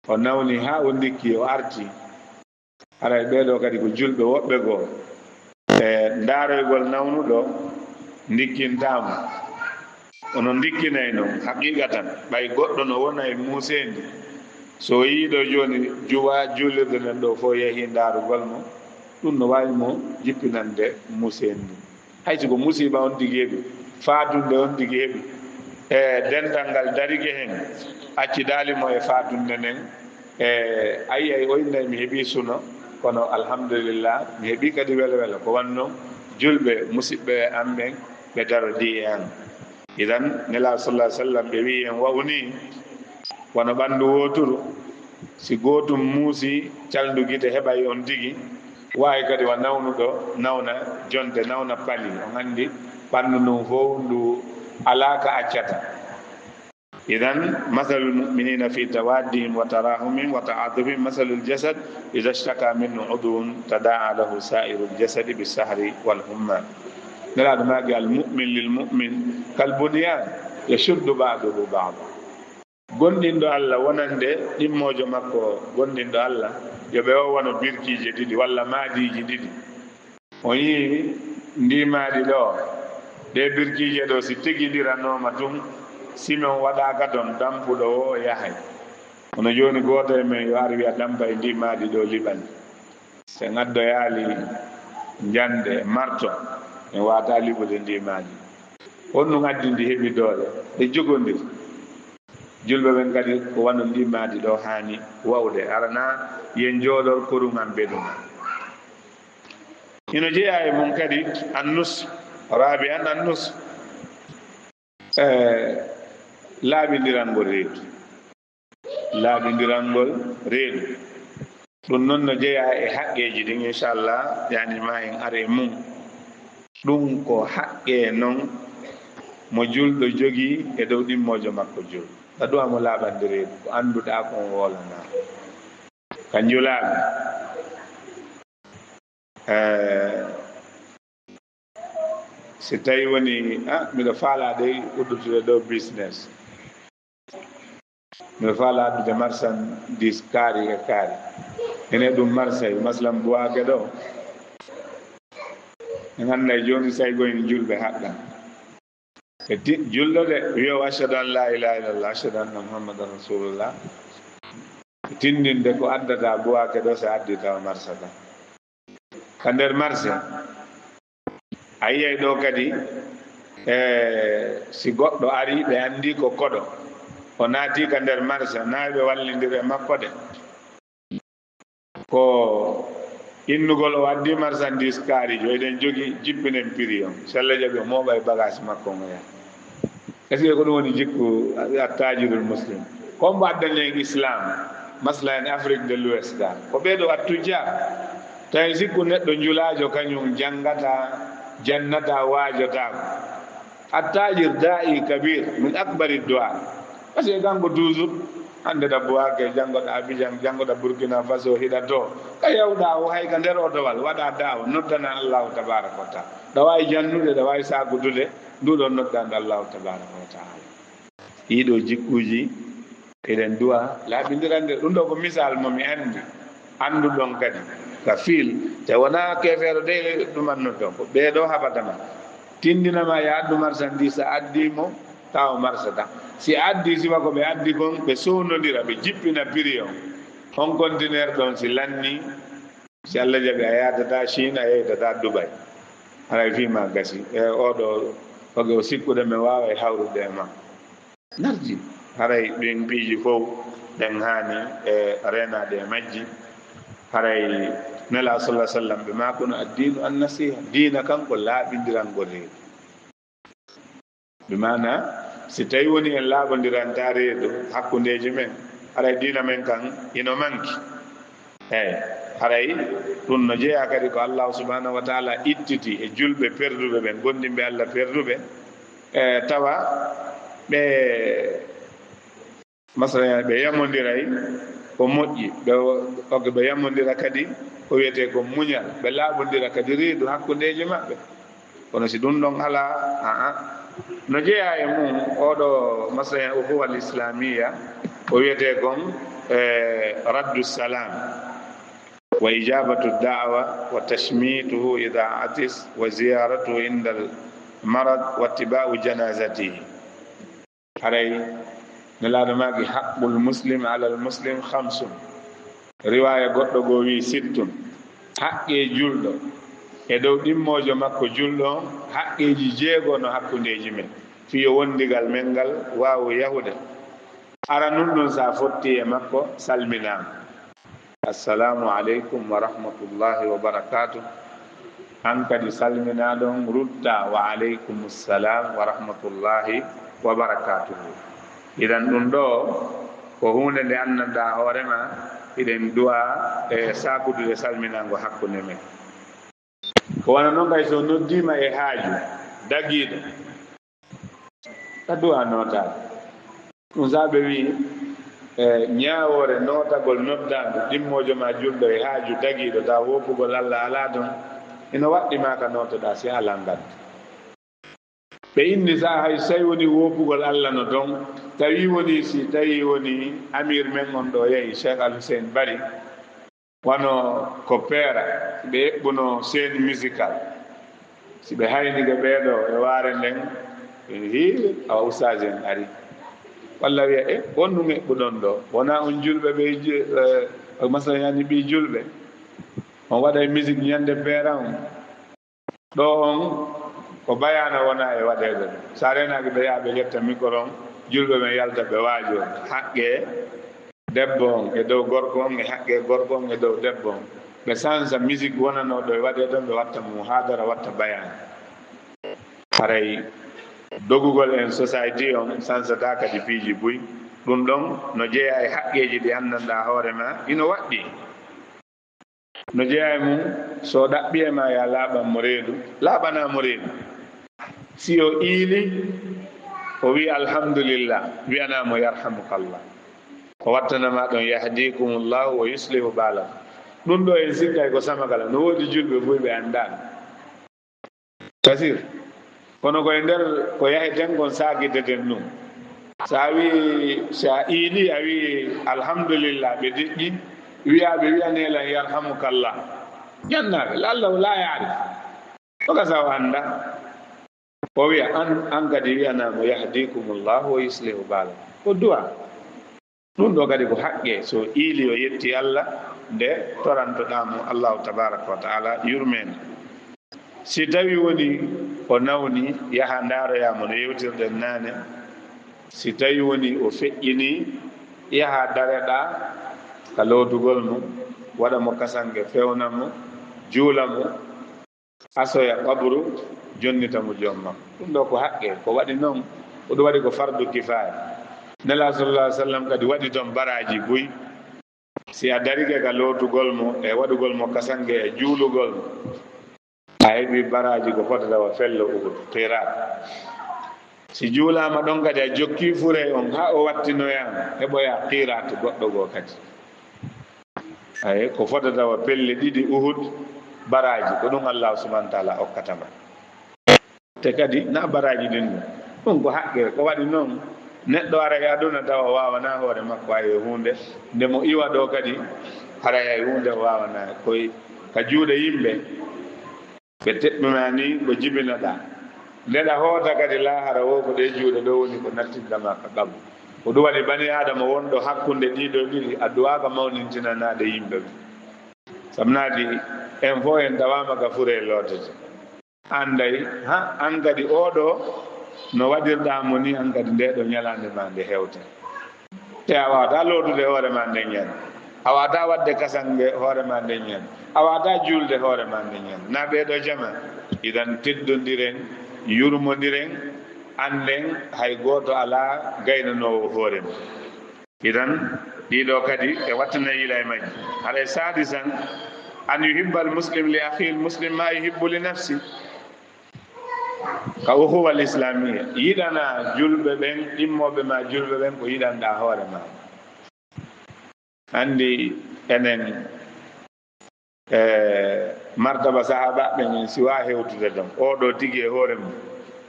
o nawni haa o ndikki, o arti, haray ɓee ɗoo kadi ko julɓe woɓɓe goo. E ndaaroygol nawnuɗo ndikkintaa mo. Ono ndikkinay non, haqiiqatan, ɓay goɗɗo no wona e muuseendi. So o yii ɗoo jooni juwa juulirde nden ɗoo fof yahii ndaarugol mo, ɗum no waawi mo jippinande muuseendi. Hay si ko musiiba on tigi heɓi, faatunde on tigi heɓi, e dental ngal darike hen, accidaali mo e faatunde nden, e a yi'ay o innay mi heɓii suno, kono alhamdulillah, mi heɓii kadi welo welo. Ko wanno julɓe, musiɓɓe am ɓen, ɓe darodii e an. Idan, Nelaaɗo sallallahu alaihi wasallam, ɓe wi'i en wa'u nii, wano ɓanndu wooturu, si gootum muusi, calndu gite heɓay on tigi, waawi kadi wa nawnuɗo, nawna jonte, nawna pali. On anndi ɓanndu ndun fow ndu alaa ka accata. Idan, masalul mu'minina fi tawaddihim wa tarahumihim wa ta'atufihim masalul jasad idha ishtaka minhu udwun tada'a lahu sa'irul jasadi bis sahri wal humma. Nelaaɗo maaki, al mu'min lil mu'min kal bunyan yashuddu ba'duhu ba'da. Gomɗinɗo Allah wonande ɗimmoojo makko, gomɗinɗo Allah, yo ɓe o wano birkiije ɗiɗi walla maadiiji ɗiɗi. On yii ndii maadi ɗoo, ɗee birkiije ɗoo, si tegindiranooma tun, simen waɗaaka ton, dampuɗo woo yahay. Kono jooni gooto e men yo ar wi'a dampa e ndii maadi ɗoo liɓani. Si en addoyaali njande, marto, en waawataa liɓude ndii maadi. Honɗum addi ndi heɓi doole? Ɓe jogondiri. Julɓe ɓen kadi ko wano ndii maadi ɗoo haani wa'ude. Hara naa yen jooɗor koruŋal beɗuŋal. Hino jeyaa e mun kadi annus, rabi'an annus, e laaɓindirangol reedu. Laaɓindirangol reedu. Ɗum non no jeyaa e haqqeeji ɗin, inchallah, yani ma en are mum. Ɗum ko haqqe non mo julɗo jogii e dow ɗimmoojo makko julɗo. Ɗa ɗum amo laaɓande reedu, ko annduɗaa kon woolanaa. Ka njulaaɓe. Eh, si tawi woni, ah, miɗo faalaa dey uddutude ɗo business. Miɗo faalaa addude marchandise kaari e kaari. Ene ɗum Marseille, masalan, Buwaake ɗo. En annday jooni say goyen julɓe haɗɗa. E ti-, julɗo de, wiyo, "Ashhadu an la ilaha illallah, ashhadu anna Muhammadan Rasulullah." E tindinde ko addata Buwaake ɗo, so addi tawa marsata. Ka nder marché, a yiyay ɗo kadi, e, si goɗɗo ari, ɓe anndi ko koɗo, o naati ka nder marché, na ɓe wallindira e makko de. Ko innugol o addi marchandise kaarijo, eɗen jogi, jippinen prix on. Sella jaɓi o mooɓa e bagage makko on o yaha. Est-ce que ko ɗum woni jikku attajirul muslim? Ko mbo addani en islam, masla en Afrique de l'Ouest ga. Ko ɓeeɗo attujja. Tawi sikku neɗɗo njulaajo kañum janngata, jannata, waajotaako. Attajir da'i kabir min akbari du'a. Parce que kanko toujours, hannde ɗa Buwaake, janngo ɗa Abidjan, janngo ɗa Burkina Faso, hiɗa to. Ka yawɗa o hay ka nder odowal, waɗa da'wa, noddana Allahu tabaraka wa ta'ala. Ɗa waawi jannude, ɗa waawi saakudude, ndu ɗon noddanɗo Allahu tabaraka wa ta'ala. Ɗii ɗoo jikkuuji, eɗen du'a laaɓindirande. Ɗum ɗoo ko misal mo mi anndi. Annduɗon kadi ka fil, te wonaa keefeero de ɗumannoto, ko ɓee ɗoo haɓata ma. Tindina ma yo addu marchandise, a addii mo, tawa o marsata. Si a addii, sifa ko ɓe addi kon, ɓe sownondira, ɓe jippina prix on. On conteneur ɗon si lannii, si Allah jaɓi, a yaadataa Chine, a yeytataa Dubai. Haray fii ma gasi. E oo ɗoo, fage o sikkude men waaway hawrude e ma. Nardi. Haray ɗin piiji fow ɗen haani e reenaade e majji. Haray Nelaaɗo sallallahu alaihi wasallam ɓe maakuno addiinu an nasiha, diina kan ko laaɓindirangol reedu. Bi maana, si tawi woni en laaɓondirantaa reedu hakkundeeji men, haray diina men kan ino manki. Eyi, haray ɗum no jeyaa kadi ko Allahu subhanahu wa taala ittiti e julɓe perduɓe ɓen, gomɗinɓe Allah perduɓe, e tawa ɓe masalan ɓe yamondiray ko moƴƴi, ɓe, ok, ɓe yamondira kadi ko wiyetee ko muñal, ɓe laaɓondira kadi reedu hakkundeeji maɓɓe. Kono si ɗum ɗon alaa, aa, no jeyaa e mum oɗo masalan ukhuwa al islamiyya, ko wiyetee kon e raddu salam, wa ijabatu da'wa, wa tashmituhu idha atis, wa ziyaratuhu inda al marad, wa ittiba'u janazatihi. Haray Nelaaɗo maaki, haqqul muslim alal muslim khamsun. Riwaaya goɗɗo goo wii sittun. Haqqee julɗo e dow ɗimmoojo makko julɗo on, haqqeeji jeego no hakkundeeji men, fii yo wondigal men ngal waawu yahude. Aranun ɗun, sa fotti e makko, salminaama. Assalamu aleykum wa rahmatullahi wa barakatuh. An kadi salminaa ɗon, ruttaa, wa aleykum salam wa rahmatullahi wa barakatuh. Idan ɗum ɗoo ko huunde nde anndanɗaa hoore maa, hiɗen du'aa e saakudude salminaango hakkunde men. Ko wano non kay so noddiima e haaju dagiiɗo, a du'aa nootaade. Ɗum saabe wi'i, e, ñaawoore nootagol noddaandu ɗimmoojo maa julɗo e haaju dagiiɗo, tawa woopugol Alla alaa ton, ino waɗɗi maa ka nootoɗaa si alaa nganndu. Ɓe inni sa hay so tawi woni woopugol Alla no ton, tawi woni si tawi woni amir men on ɗo yahi, Cheikh Al Hussein Bari, wano ko peera, si ɓe eɓɓuno scène musical, si ɓe haynike ɓee ɗoo e waare nden, ɓe wi'i, hii, awa ustaas en ari. Walla wi'a, e, on ɗum eɓɓuɗon ɗoo, wonaa on julɓe ɓe, e, masalan, yani ɓii julɓe, on waɗay musique ñande peera on. Ɗoo on, ko bayaana wonaa e waɗeede ɗoo. So a reenaaki ɓe yaha ɓe ƴetta micro on, julɓe ɓen yalta ɓe waajoo haqqee debbo on e dow gorko on, e haqqee gorko on e dow debbo on. Ɓe sansa musique wonanoo ɗoo e waɗee ɗon, ɓe watta muhaadara, watta bayaana. Haray dogugol en society on sansataa kadi piiji buy. Ɗum ɗon no jeyaa e haqqeeji ɗi anndanɗaa hoore maa, ino waɗɗii. No jeyaa e mum, so o ɗaɓɓii e maa, yo a laaɓan mo reedu, laaɓanaa mo reedu. Si o iilii, o wi'i, "Alhamdulillah," wi'anaa mo, "Yarhamukallah." O wattana maa ɗon, "Yahdikumullahu wa yuslihu baalakum." Ɗum ɗoo en sikkay ko samakala, no woodi julɓe buy ɓe anndaano. Kasir. Kono ko e nder ko yaheten kon saakiteten ɗum. So a wi'i, so a iilii, a wi'i, "Alhamdulillah," ɓe deƴƴi, wi'aa ɓe wi'anee lan, "Yarhamukallah." Ƴannaa ɓe, la'allahu laa ya'rif. Ko ka sa o anndaa. O wi'a, an, an kadi wi'anaa mo, "Yahdikumullahu wa yuslihu baalakum." Ko du'a. Ɗum ɗoo kadi ko haqqe, so iilii o yetti Alla, nde torantoɗaa mo Allahu tabaaraka wa ta'ala yurmeende. Si tawii woni o nawni, yaha ndaaroyaa mo no yewtirɗen naane. Si tawii woni o feƴƴinii, yaha dareɗaa ka lootugol mo, waɗa mo kasange, fewna mo, juula mo, asoya qabru, jonnita mo joom makko. Ɗum ɗoo ko haqqe, ko waɗi non, ko ɗum waɗi ko fardu kifaaya. Nelaa sallallahu alaihi wasallam kadi waɗi ton baraaji buy. Si a darike ka lootugol mo, e waɗugol mo kasange, e juulugol mo, a heɓi baraaji ko fotata wa fello Uhud, qiraat. Si juulaama ɗon kadi, a jokkii furey on haa o wattinoyaa, heɓoyaa qiraat goɗɗo goo kadi. Ay, ko fotata wa pelle ɗiɗi Uhud baraaji, ko ɗum Allahu subhanahu wa ta'ala okkata ma. Te kadi, na baraaji ɗin ɗum. Ɗum ko haqqe, ko waɗi non, neɗɗo ara e aduna tawa waawanaa hoore makko hay e huunde, nde mo iwa ɗoo kadi, haray hay huunde o waawanaa, koy ka juuɗe yimɓe. Ɓe teɓɓi ma nii ko jibinoɗaa. Nde ɗa hoota kadi laahara woo ko ɗee juuɗe ɗoo woni ko nattinta ma ka qabru. Ko ɗum waɗi banii Aadama wonɗo hakkunde ɗii ɗoo ɗiɗi, a du'aaka mawnintinanaade yimɓe ɓe. Sabu naati en fof en tawaama ka furee lootete. Annday, ha, an kadi oo ɗoo no waɗirɗaa mo nii, an kadi ndee ɗoo ñalaande ma nde hewta. Te a waawataa lootude hoore ma nden ñande. A waawataa waɗde kasange hoore ma nden ñande. A waawataa juulde hoore ma nden ñande. Na ɓee ɗoo jama. Idan teddondiren, yurmondiren, annden hay gooto alaa gaynanoowo hoore mum. Idan ɗii ɗoo kadi e wattana yila e majji. Haray saadisan, an yuhibbal muslim li akhil muslim ma yuhibbu li nafsi. Ka ukhuwal islamiyya, yiɗana julɓe ɓen, ɗimmooɓe ma julɓe ɓen ko yiɗanɗaa hoore ma. Anndi enen, e, martaba sahaaba ɓen en siwa hewtude ɗon. Oo ɗoo tigi e hoore mum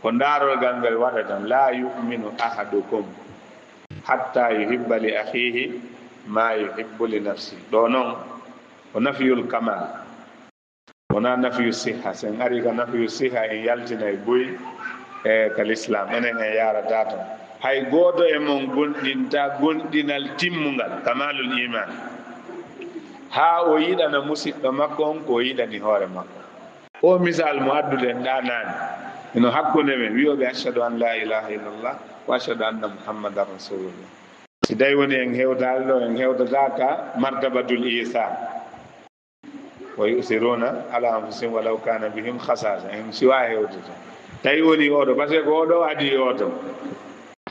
ko ndaarolgal ngal waɗata, "La yu'minu ahadukum hatta yuhibba li akhihi ma yuhibbu li nafsi." Ɗoo non ko nafiyul kamal. Wonaa nafiyu siha. Sen ari ka nafiyu siha, en yaltinay buy, e, ka lislaam. Enen en yaarataa ton. Hay gooto e mon gonɗintaa gonɗinal timmungal, kamalul iman, haa o yiɗana musiɗɗo makko on ko o yiɗani hoore makko. O misal mo adduɗen ɗaa naane, hino hakkunde men wi'ooɓe, "Ashhadu an la ilaha illallah wa ashhadu anna Muhammadan rasulullah." Si tawi woni en hewtaali ɗoo, en hewtataa ka martabatul isan. "Wa yu'thiruna ala anfusihim walaw kana bihim khasasa." En siwa hewtude. Tawi woni oɗo, parce que ko oɗo adi oto.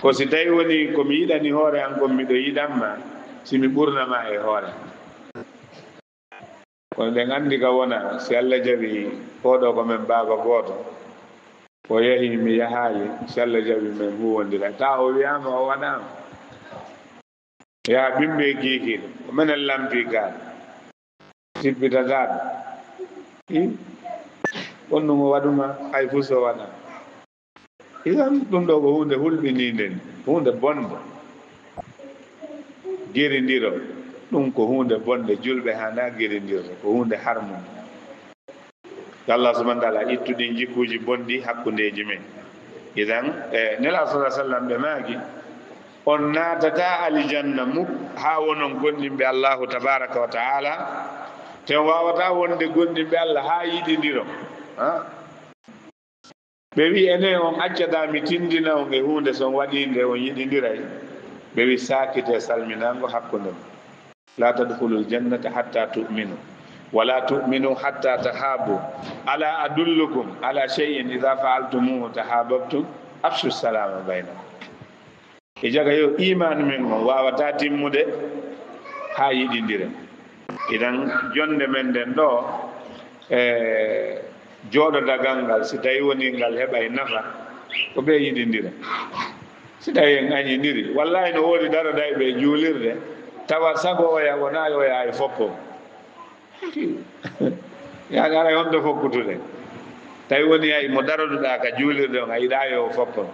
Ko si tawi woni ko mi yiɗani hoore an, ko miɗo yiɗan ma, si mi ɓurna ma e hoore. Kono ɗen anndi ka wona, si Allah jaɓi, oɗo ko men baaba gooto. O yahi, mi yahaali, si Allah jaɓi men huwondira. Tawa o wi'aama o waɗaama. Yaa ɓimɓe kiikiiɗe, ko menen lampi gaa. Tippitataa ɗum. I? On ɗum o waɗuma, hay fuu so waɗa. Idan ɗum ɗoo ko huunde hulɓiniinde, huunde bonde. Gerindiro, ɗum ko huunde bonde, julɓe haanaa gerindirde, ko huunde harmunde. Yo Allah subhanahu wa ta'ala ittu ɗin jikkuuji bonɗi hakkundeeji men. Idan, e, Nelaaɗo sallallahu alaihi wasallam ɓe maaki, on naatataa aljanna muk haa wonon gonɗinɓe Allahu tabaraka wa ta'ala, te on waawataa wonde gonɗinɓe Allah haa yiɗindiron. Ha? Ɓe wi'i, enen on accataa mi tindina on e huunde, so on waɗii nde on yiɗindiray? Ɓe wi'i, saakitee salminaango hakkunde mon. La tadkhulul jannata hatta tu'minu, wa la tu'minu hatta tahabu. Ala adullukum ala shay'in idha fa'altumuhu tahabbtum? Afshu salama baynakum. E jaga yo imaanu men on waawataa timmude haa yiɗindiren. Idan, jonde men nden ɗoo, e, jooɗodagal ngal, si tawi woni ngal heɓay nafa, ko ɓe yiɗindira. Si tawi en añindiri, wallahi no woodi darodayɓe e juulirde, tawa sago oya wonaa oya e foppo. Yaani, aray honto fokkutude? Tawi woni ay mo daroduɗaa ka juulirde on, a yiɗaa yo foppo.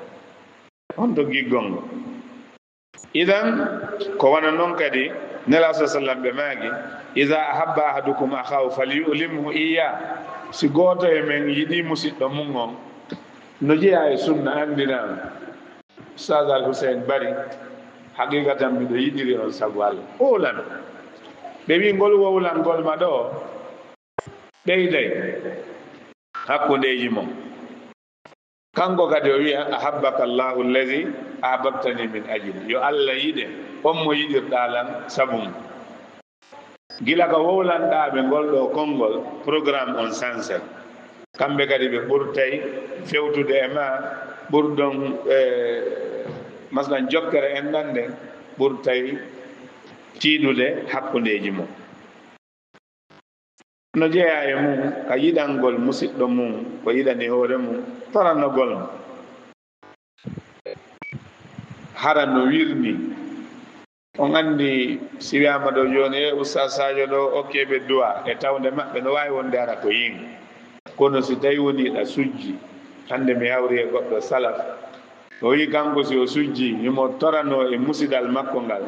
Honto giggol ngol? Idan, ko wano non kadi, Nelaaɗo sallallahu alaihi wasallam ɓe maaki, "Iza ahabba ahadukum akhahu falyu'limhu iyya." Si gooto e men yiɗi musiɗɗo mum on, no jeyaa e sunna anndinaama. Ustaz Al Hussein Bari, haqiqatan miɗo yiɗiri on sabu Allah. Wowlan. Ɓe wi ngol wowlangol ma ɗoo, ɓeyday hakkundeeji mon. Kanko kadi o wi'a, "Ahabbaka Allahu allazi ahbabtani min ajli." Yo Allah yiɗe, on mo yiɗirɗaa lan sabu mum. Gila ka wowlanɗaa ɓe ngol ɗoo konngol, programme on sansay. Kamɓe kadi ɓe ɓurtay fewtude e ma, ɓurɗon, e, masalan, jokkere enɗan nden, ɓurtay tiiɗude hakkundeeji mon. No jeyaa e mum ka yiɗangol musiɗɗo mum ko yiɗani hoore mum, toranogol mo. Hara no wirni. On anndi, si wiyaama ɗoo jooni, "E Ustaas Sadio ɗoo, okkee ɓe duwaa," e tawnde maɓɓe no waawi wonde hara ko yiin. Kono si tawi woni ɗa sujji, hannde mi hawri e goɗɗo salaf, o wi'i kanko si o sujji, himo toranoo e musidal makko ngal,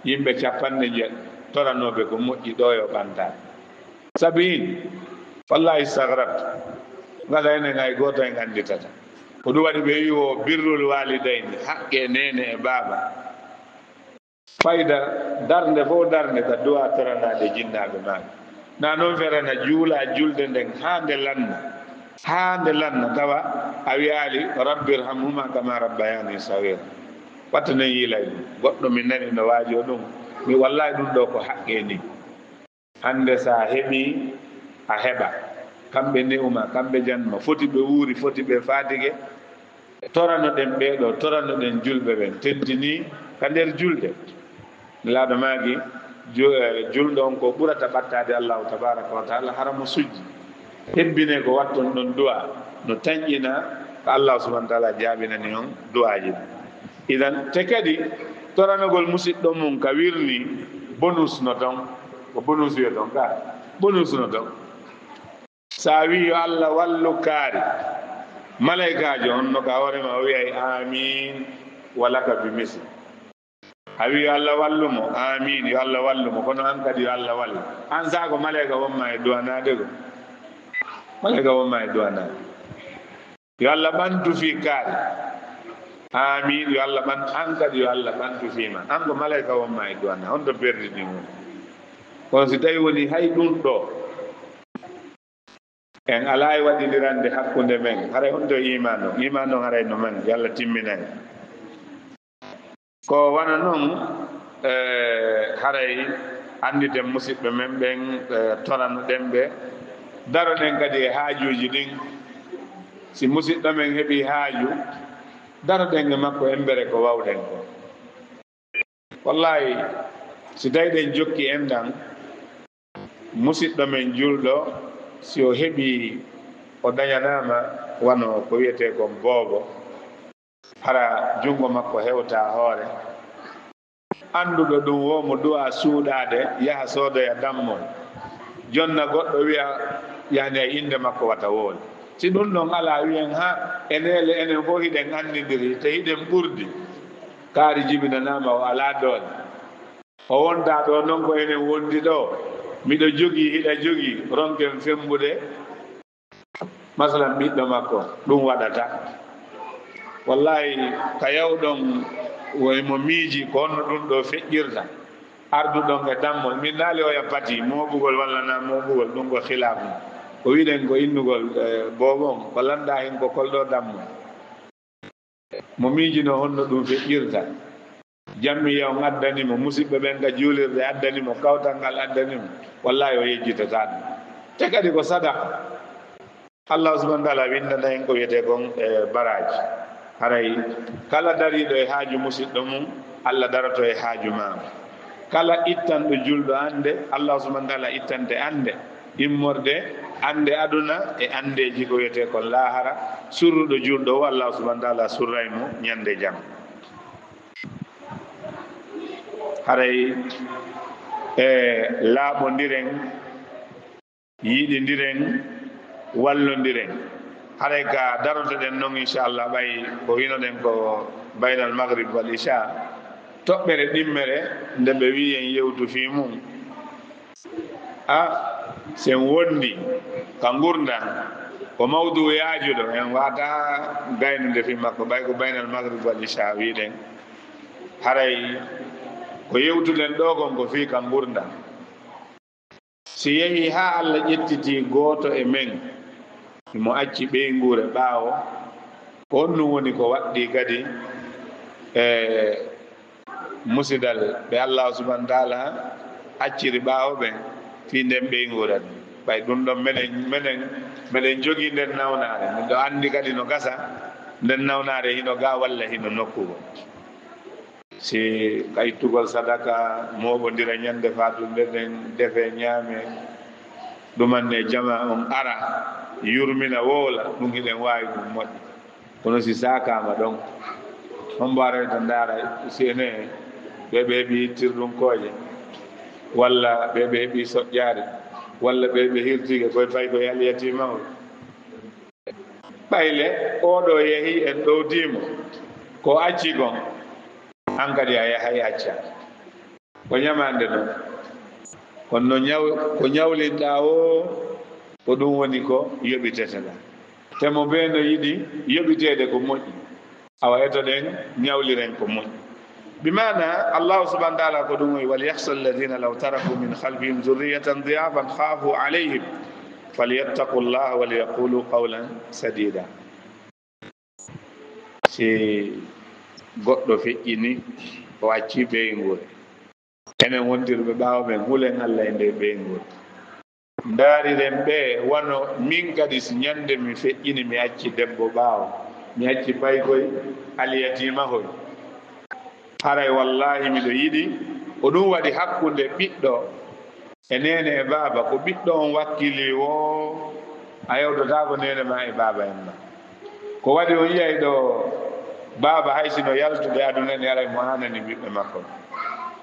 yimɓe capanɗe njeɗɗo toranooɓe ko moƴƴi ɗoo yo ɓantaade. Sabiin, wallahi istagrabtu. Ngala enen hay gooto en annditata. Ko ɗum waɗi ɓe wi'i wo birrul waalidayni, haqqe neene e baaba. Fayda darnde fof darnde ka du'a toranaade jinnaaɓe maaɗa. Na noon ferana juula julde nden haa nde lanna, haa nde lanna tawa a wi'aali, "Rabbi irhamhuma kama rabbayani saghira." Watta nen yiilay ɗum. Goɗɗo mi nani no waajoo ɗum. Mi wallahi ɗum ɗo ko haqqee ni. Hannde so a heɓii, a heɓa. Kamɓe ne'uma, kamɓe janma, foti ɓe wuuri, foti ɓe faatige. Toranoɗen ɓee ɗoo, toranoɗen julɓe ɓen, tentinii ka nder julde. Nelaaɗo maaki, ju-, eh, julɗo on ko ɓurata ɓattaade Allaahu tabaaraka wa taala hara mo sujji. Hebbinee ko watton ɗon du'a, no tanƴina ko Allaahu subhaanahu wa taala jaabinani on du'aaji ɗin. Idan, te kadi, toranogol musiɗɗo mum ka wirni, bonus no ton. Ko bonus wi'eton ka, bonus no ton. So a wi'i, "Yo Allah wallu kaari," malaykaajo on no ka hoore ma, o wi'ay, "Aamiin, wa laka bi misl." A wi'i, "Yo Allah wallu mo," "Aamiin, yo Allah wallu mo," kono an kadi, "Yo Allah wallu." An saa ko malayka won ma e du'anaade ko. Malayka won ma e du'anaade. "Yo Allah ɓantu fii kaari." "Aamiin, yo Allah ɓantu," an kadi, "Yo Allah ɓantu fii ma." An ko malayka won ma e du'anaade. Honto perditi ɗum woni? Kono si tawi woni hay ɗum ɗo, en alaa e waɗindirande hakkunde men, haray honto iimaan on? Iimaan on haray no men, Yalla timminay. Ko wano non, eh, haray annditen musiɓɓe men ɓen, eh, toranoɗen ɓe, daroɗen kadi e haajuuji ɗin. Si musiɗɗo men heɓii haaju, daroɗen e makko embere ko wawɗen ko. Wallahi, si tawi ɗen jokki enɗan, musiɗɗo men julɗo, si o heɓii, o dañanaama wano ko wi'etee kon boobo, hara junngo makko hewta hoore. Annduɗo ɗum wo mo du'a suuɗaade, yaha soodoya dammol. Jonna goɗɗo wi'a, yani ay innde makko wata wooli. Si ɗum ɗon alaa, wi'en, ha, eneele enen fof hiɗen anndindiri, te hiɗen ɓurdi. Kaari jibinanaama, o alaa doole. O wonta ɗo non ko enen wondi ɗo. Miɗo jogii, hiɗa jogii, ronken fembude. Masalan, ɓiɗɗo makko, ɗum waɗata. Wallahi, ka yawɗon, woy mo miiji ko honno ɗum ɗo feƴƴirta. Arduɗon e dammol, min naali oya pati, mooɓugol walla na mooɓugol, ɗum ko khilaafu. Ko wiɗen ko innugol, eh, boobon, ko lannda hen ko kolɗo dammol. Mo miijino honno ɗum feƴƴirta. Jammiya on addani mo, musiɓɓe ɓen ka juulirde addani mo, kawtal ngal addani mo, wallahi o yejjitataa ɗum. Te kadi ko sadaqa. Allah subhanahu wa taala windana en ko wiyetee kon, e, baraaji. Haray kala dariiɗo e haaju musiɗɗo mum, Allah daroto e haaju maa. Kala ittanɗo julɗo annde, Allah subhanahu wa taala ittante annde, immorde annde aduna e anndeeji ko wiyetee kon laahara. Surruɗo julɗo o, Allah subhanahu wa taala surray mo ñande jam. Haray, e, laaɓondiren, yiɗindiren, wallondiren. Haray ka darotoɗen non, inchallah, ɓay ko hinoɗen ko baynal maghrib wal isha, toɓɓere ɗimmere nde ɓe wi'i en yewtu fii mum. A, sen wondi ka ngurndan, ko mawdu yaajuɗo, en waata gaynude fii makko, ɓay ko baynal maghrib wal isha wiɗen. Haray ko yewtuɗen ɗo kon ko fii ka ngurndan. Si yehi haa Allah ƴettiti gooto e men, himo acci ɓeynguure ɓaawo, ko honɗum woni ko waɗɗii kadi e musidal ɓe Allah subhanahu wa taala acciri ɓaawo ɓen fii nden ɓeynguure ɗum? Ɓay ɗum ɗon menen, menen, meɗen jogii nden nawnaare, min ɗo anndi kadi no gasa, nden nawnaare hino ga walla hino nokku goo. Si ka ittugol sadaka, mooɓondira ñande faatunde nden, defe, ñaame, ɗumanne jamaa on ara, yurmina, wowla, ɗum hiɗen waawi ɗum moƴƴi. Kono si saakaama ɗon, hombo arayta ndaara si ene ɓe ɓe heɓi tirɗum kooƴe, walla ɓe ɓe heɓi soƴƴaari, walla ɓe ɓe hirtike koye fay ko yal yatiimawol? Ɓayle, oo ɗoo yehi en ɗowdii mo, ko acci kon, an kadi a yahay acca. Ko ñamaande non. Kono no ñaw-, ko ñawlinɗaa oo, ko ɗum woni ko yoɓiteteɗaa. Te mo bee no yiɗi yoɓiteede ko moƴƴi. Awa, etoɗen, ñawliren ko moƴƴi. Bi maana, Allahu subhanahu wa taala ko ɗum wi'i, "Wal yakhsha alladhina law taraku min khalfihim dhurriyatan dhi'afan khafu alayhim falyattaqu llaha wal yaqulu qawlan sadida." Si goɗɗo feƴƴini, o acci ɓeynguure. Enen wondirɓe ɓaawo men, hulen Allah e nde ɓeynguure. Ndaariren ɓe wano min kadi, si ñande mi feƴƴini, mi acci debbo ɓaawo, mi acci paykoy, alyatimahoy. Haray wallaahi miɗo yiɗi, ko ɗum waɗi hakkunde ɓiɗɗo e neene e baaba, ko ɓiɗɗo on wakkili woo, a yewtotaako neene ma e baaba en ma. Ko waɗi on yi'ay ɗo baaba, hay sino yaltude aduna ni, aray mo aanani ɓiɓɓe makko.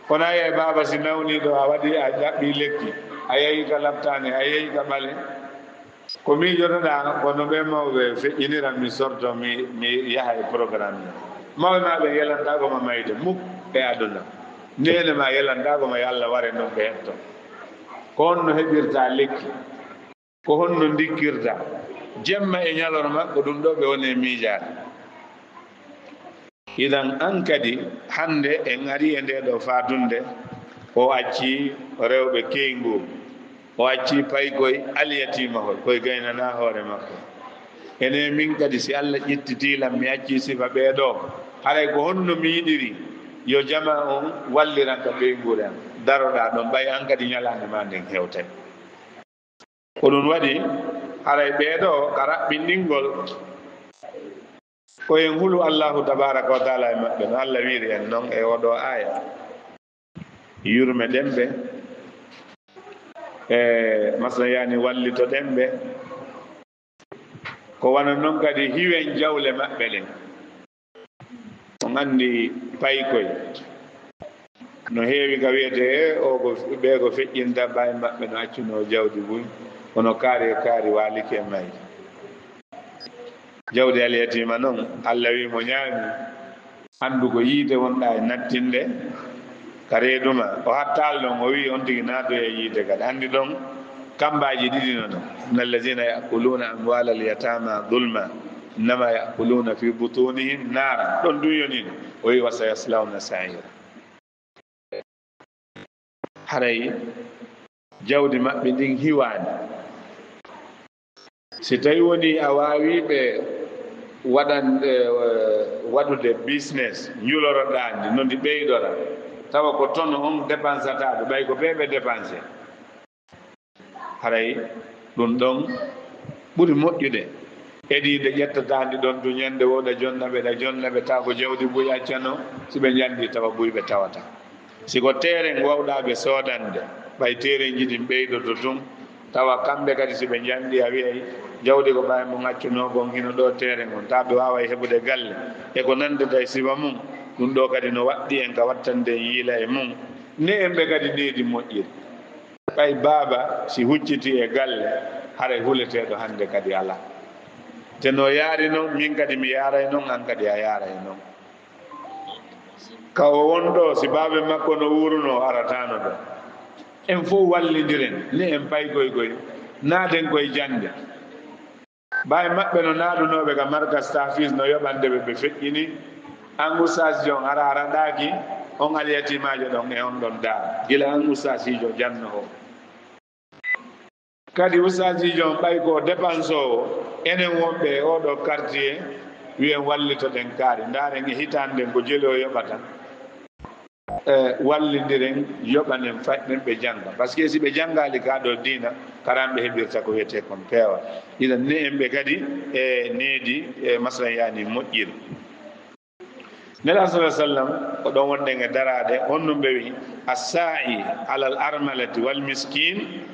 Kono a yi'ay baaba si nawni ɗo, a waɗi, a ɗaɓɓi lekki, a yehi ka laptaane, a yehi ka ɓale. Ko miijotoɗaa, ko no ɓe mawɓe feƴƴinira, mi sorto, mi, mi yaha e programme. Mawɓe ma ɓe yelantaako ma mayde muk e aduna. Neene ma yelantaako ma yo Allah ware non ɓe hetto. Ko honno heɓirta lekki? Ko honno ndikkirta? Jemma e ñalorma, ko ɗum ɗo ɓe woni e miijaade. Idan, an kadi, hannde en ari e nde ɗo faatunde, o acci rewɓe keyngu, o acci paykoy, alyatimahol, koye gaynana hoore makko. Ene min kadi, si Allah ƴettiti lam, mi acci sifa ɓee ɗo, haray ko honno mi yiɗiri yo jama on walliran ka ɓeynguure am? Daroɗaa ɗon, ɓay an kadi ñalaande ma nden hewtay. Ko ɗum waɗi, haray ɓee ɗo ka raɓɓinɗingol, ko en hulu Allahu tabaaraka wa taala e maɓɓe, no Allah wiiri en non e oo ɗoo aaya. Yurmeɗen ɓe, e masala yani wallitoɗen ɓe. Ko wano non kadi hiwen jawle maɓɓe ɗen. On anndi paykoy no heewi ka wiyetee, o ko, ɓee ko feƴƴinta, ɓay maɓɓe no accunoo jawdi buy, kono kaari e kaari waalike e mayde. Jawdi alyatiima non, Allah wi'i mo ñaami, anndu ko yiite wonɗaa e nattinde ka reedu ma. O hattaali ɗon, o wi'i on tigi naatoya yiite kadi. Anndi ɗon, kambaaji ɗiɗi non. Inna allazina ya'kuluna amwala alyatama zulma, innama ya'kuluna fi butunihim nara. Ɗon ɗum yoni no. O wi'i, "Wa sayaslawna sa'ira." Haray jawdi maɓɓe ndin hiwaani. Si tawi woni a waawi ɓe waɗande, eh, waɗude business, njuloroɗaa ndi, no ndi ɓeydora, tawa ko tono on dépensata ɓe, ɓay ko ɓe ɓe dépensé. Haray ɗum ɗon ɓuri moƴƴude. Edii nde ƴettataa ndi ɗon, to ñande woo ɗa jonna ɓe, ɗa jonna ɓe, taa ko jawdi buy accano, si ɓe njanndi tawa buy ɓe tawata. Si ko teeren wawɗaa ɓe soodande, ɓay teerenji ɗin ɓeydoto tun, tawa kamɓe kadi si ɓe njanndi a wi'ay, jawdi ko ɓay mo ngaccunoo kon hino ɗoo teeren on, taa ɓe waaway heɓude galle, e ko nanndata e sifa mum, ɗum ɗoo kadi no waɗɗi en ka wattande en yiila e mum, ne en ɓe kadi needi moƴƴiri. Ɓay baaba si huccitii e galle, haray huleteeɗo hannde kadi alaa. Te no yaari non, min kadi mi yaaray non, an kadi a yaaray non. Ka o won ɗoo, si baaba makko no wuurunoo, o arataano ɗoo. En fow wallindiren, ne en paykoy koy, naaten koy jannde. Ɓay maɓɓe no naaɗunooɓe ka markas tahfiz no yoɓande ɓe, ɓe feƴƴini. An ustaasiijo on hara a raɗaaki on alyatimaajo ɗon e on ɗon daara. Gila an ustaasiijo janno o. Kadi ustaasiijo on ɓay ko dépensoowo, enen wonɓe e oo ɗoo quartier, wi'en wallitoɗen kaari. Ndaaren e hitaande nden ko jelu o yoɓata. Eh, wallindiren, yoɓanen fayɓe ɓen ɓe jannga. Parce que si ɓe janngaali ka ɗoo diina, karamɓe heɓirta ko wiyetee kon peewal. Idan ne en ɓe kadi e needi, e masalan yani moƴƴiri. Nelaaɗo sallallahu alaihi wasallam, ko ɗon wonɗen e daraade, on ɗum ɓe wi'i, "As-sa'i alal armalati wal miskin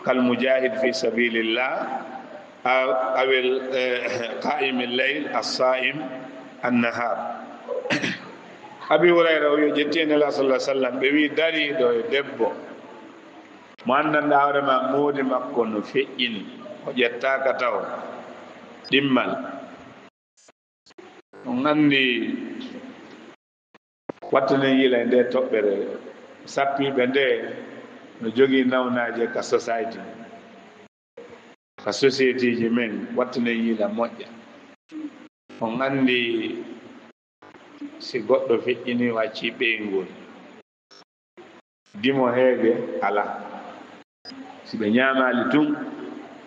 kal mujahid fi sabilillah." A-, awil, eh, qa'imil layl, as-sa'im an-nahar. Abi Hurayra o wi'i, ƴetti e Nelaaɗo sallallahu alaihi wasallam, ɓe wi'i, dariiɗo e debbo mo anndanɗaa hoore ma moodi makko no feƴƴini, o ƴettaaka taw ɗimmal. On anndi wattanen yila e nde toɓɓere, sappiiɓe nde no jogii nawnaaje ka society, ka societyji men, wattanen yila moƴƴa. On anndi si goɗɗo feƴƴini o acci ɓeyngol, dimo heege alaa. Si ɓe ñaamaali tun,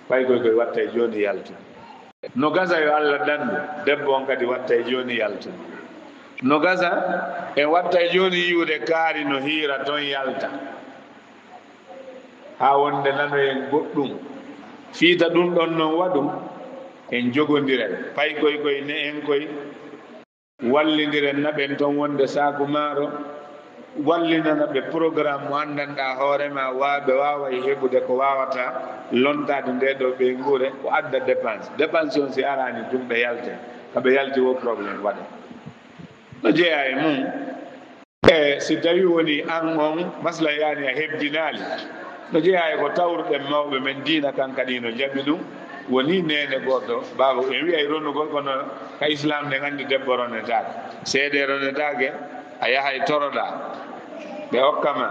paykoy koy watta e jooni yaltu. No gasa yo Alla dandu, debbo on kadi watta e jooni yaltu. No gasa, en watta e jooni yi'ude kaari no hiira toon yalta, haa wonde nanoyen goɗɗum. Fiita ɗum ɗon noon waɗum, en jogondiray. Paykoy koy, ne'en koy, wallindiren naɓen toon wonde saaku maaro, wallinana ɓe programme mo anndanɗaa hoore ma, wa ɓe waaway heɓude ko waawata lontaade nde ɗo ɓeynguure, ko adda dépense. Dépense on si araani tun ɓe yaltay, ka ɓe yalti wo problème waɗa. No jeyaa e mum. E si tawii wonii an on, masla yaani a hebbinaali, no jeyaa e ko tawruɗen mawɓe men diina kan kadi no jaɓi ɗum, wonii neene gooto, baaba, en wi'ay ronugol, kono ka Islaam nden anndi debbo ronetaake. Seede ronetaake, a yahay toroɗaa, ɓe okka ma,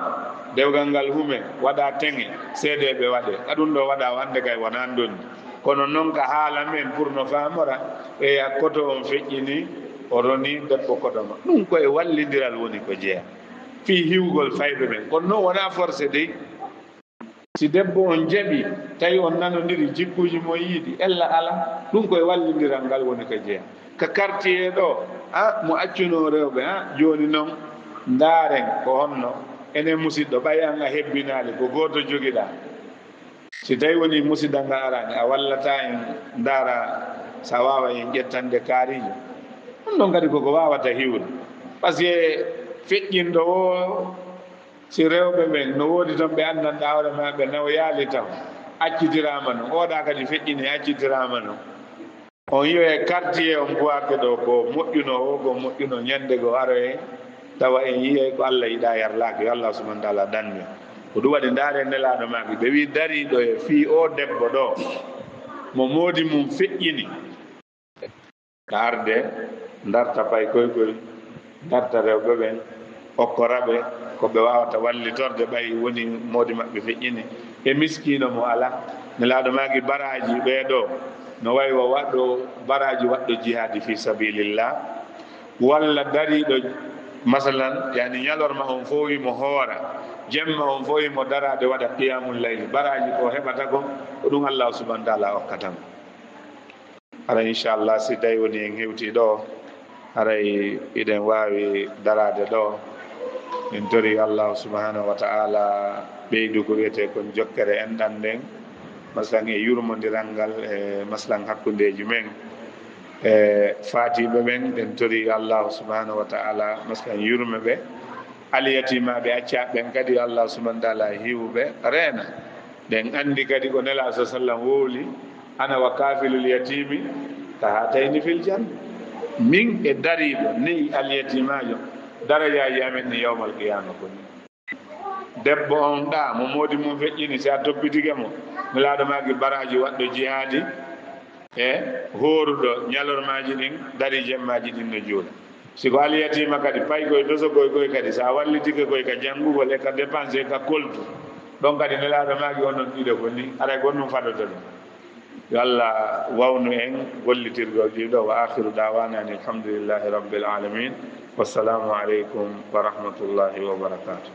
dewgal ngal hume, waɗaa teŋe, seede ɓe waɗe. Ka ɗum ɗo waɗaa wande kay wonaa ndonni. Kono non ka haala men pour no faamora, ɓeya koto on feƴƴini, o roni debbo koto ma. Ɗum ko e wallindiral woni ko jeyaa fii hiwgol fayɓe ɓen. Kono non wonaa forcé dey. Si debbo on jaɓi, tawi on nanondiri jikkuuji mo yiɗi, ella ala, ɗum ko e wallindiral ngal woni ko jeyaa. Ka quartier ɗo, a, mo accunoo rewɓe, a, jooni non, ndaaren ko honno, enen musiɗɗo, ɓay an a hebbinaali, ko gooto jogiɗaa. Si tawi woni musidal ngal araani, a wallata en ndaara so a waawa en ƴettande kaariijo. Ɗum ɗon kadi koko waawata hiwde. Parce que feƴƴinɗo o, si rewɓe ɓen no woodi toon ɓe anndanɗaa hoore ma, ɓe nawyaali taw, accitiraama non. Oɗa kadi feƴƴini, accitiraama non. On yi'oyay quartier on Buwaake ɗo, ko moƴƴuno o, ko moƴƴuno, ñande goo aroyay, tawa en yi'ay ko Allah yiɗaa yarlaaki, yo Allah subhanahu wa ta'ala dandu en. Ko ɗum waɗi ndaare Nelaaɗo maaki, ɓe wi'i dariiɗo e fii o debbo ɗo, mo moodi mum feƴƴini. Ka arde, ndarta pay koy koy, ndarta rewɓe ɓen, okkora ɓe ko ɓe waawata wallitorde ɓay woni moodi maɓɓe feƴƴini, e miskiino mo alaa. Nelaaɗo maaki baraaji ɓee ɗoo, no wayi wa waɗɗo baraaji waɗɗo jihaadi fii sabiilillah, walla dariiɗo, masalan, yani ñalorma on fof himo hoora, jemma on fof himo daraade waɗa qiyamul layli, baraaji ko heɓata kon, ko ɗum Allahu subhanahu wa ta'ala okkata mo. Hara, inchallah, si tawi woni en hewtii ɗo, haray iɗen waawi daraade ɗo. Min tori Allahu subhanahu wa ta'ala ɓeydu ko wiyetee kon jokkere enɗan nden, maslan e yurmondiral ngal, e maslan hakkundeeji men. E faatiiɓe ɓen, ɗen tori Allahu subhanahu wa ta'ala maslan yurme ɓe. Alyatimaaɓe accaaɓe ɓen kadi, Allahu subhanahu wa ta'ala hiwu ɓe, reena. Ɗen anndi kadi ko Nelaaɗo sallallahu alaihi wasallam wowli, "Ana wa kafilul yatimi ka hatayni fil janna." Min e dariiɗo ne'i alyatimaajo, darajaaji amen ni yawmal qiyaama ko ni. Debbo on ɗa, mo moodi mum feƴƴini, si a toppitike mo, Nelaaɗo maaki baraaji waɗɗo jihaadi e hooruɗo ñalormaaji ɗin, darii jemmaaji ɗin no juula. Si ko alyatima kadi, pay koye doso koye koye kadi, so a wallitike koye ka janngugol e ka dépense e ka koltu, ɗon kadi Nelaaɗo maaki onon ɗiɗo ko ni, haray ko ɗum fadata ɗum. Yo Allah wawnu en gollitirgol ɗiɗo. Wa akhiru da'wana anil hamdulillahi rabbil alamin. Wassalamu alaikum wa rahmatullahi wa barakatuh.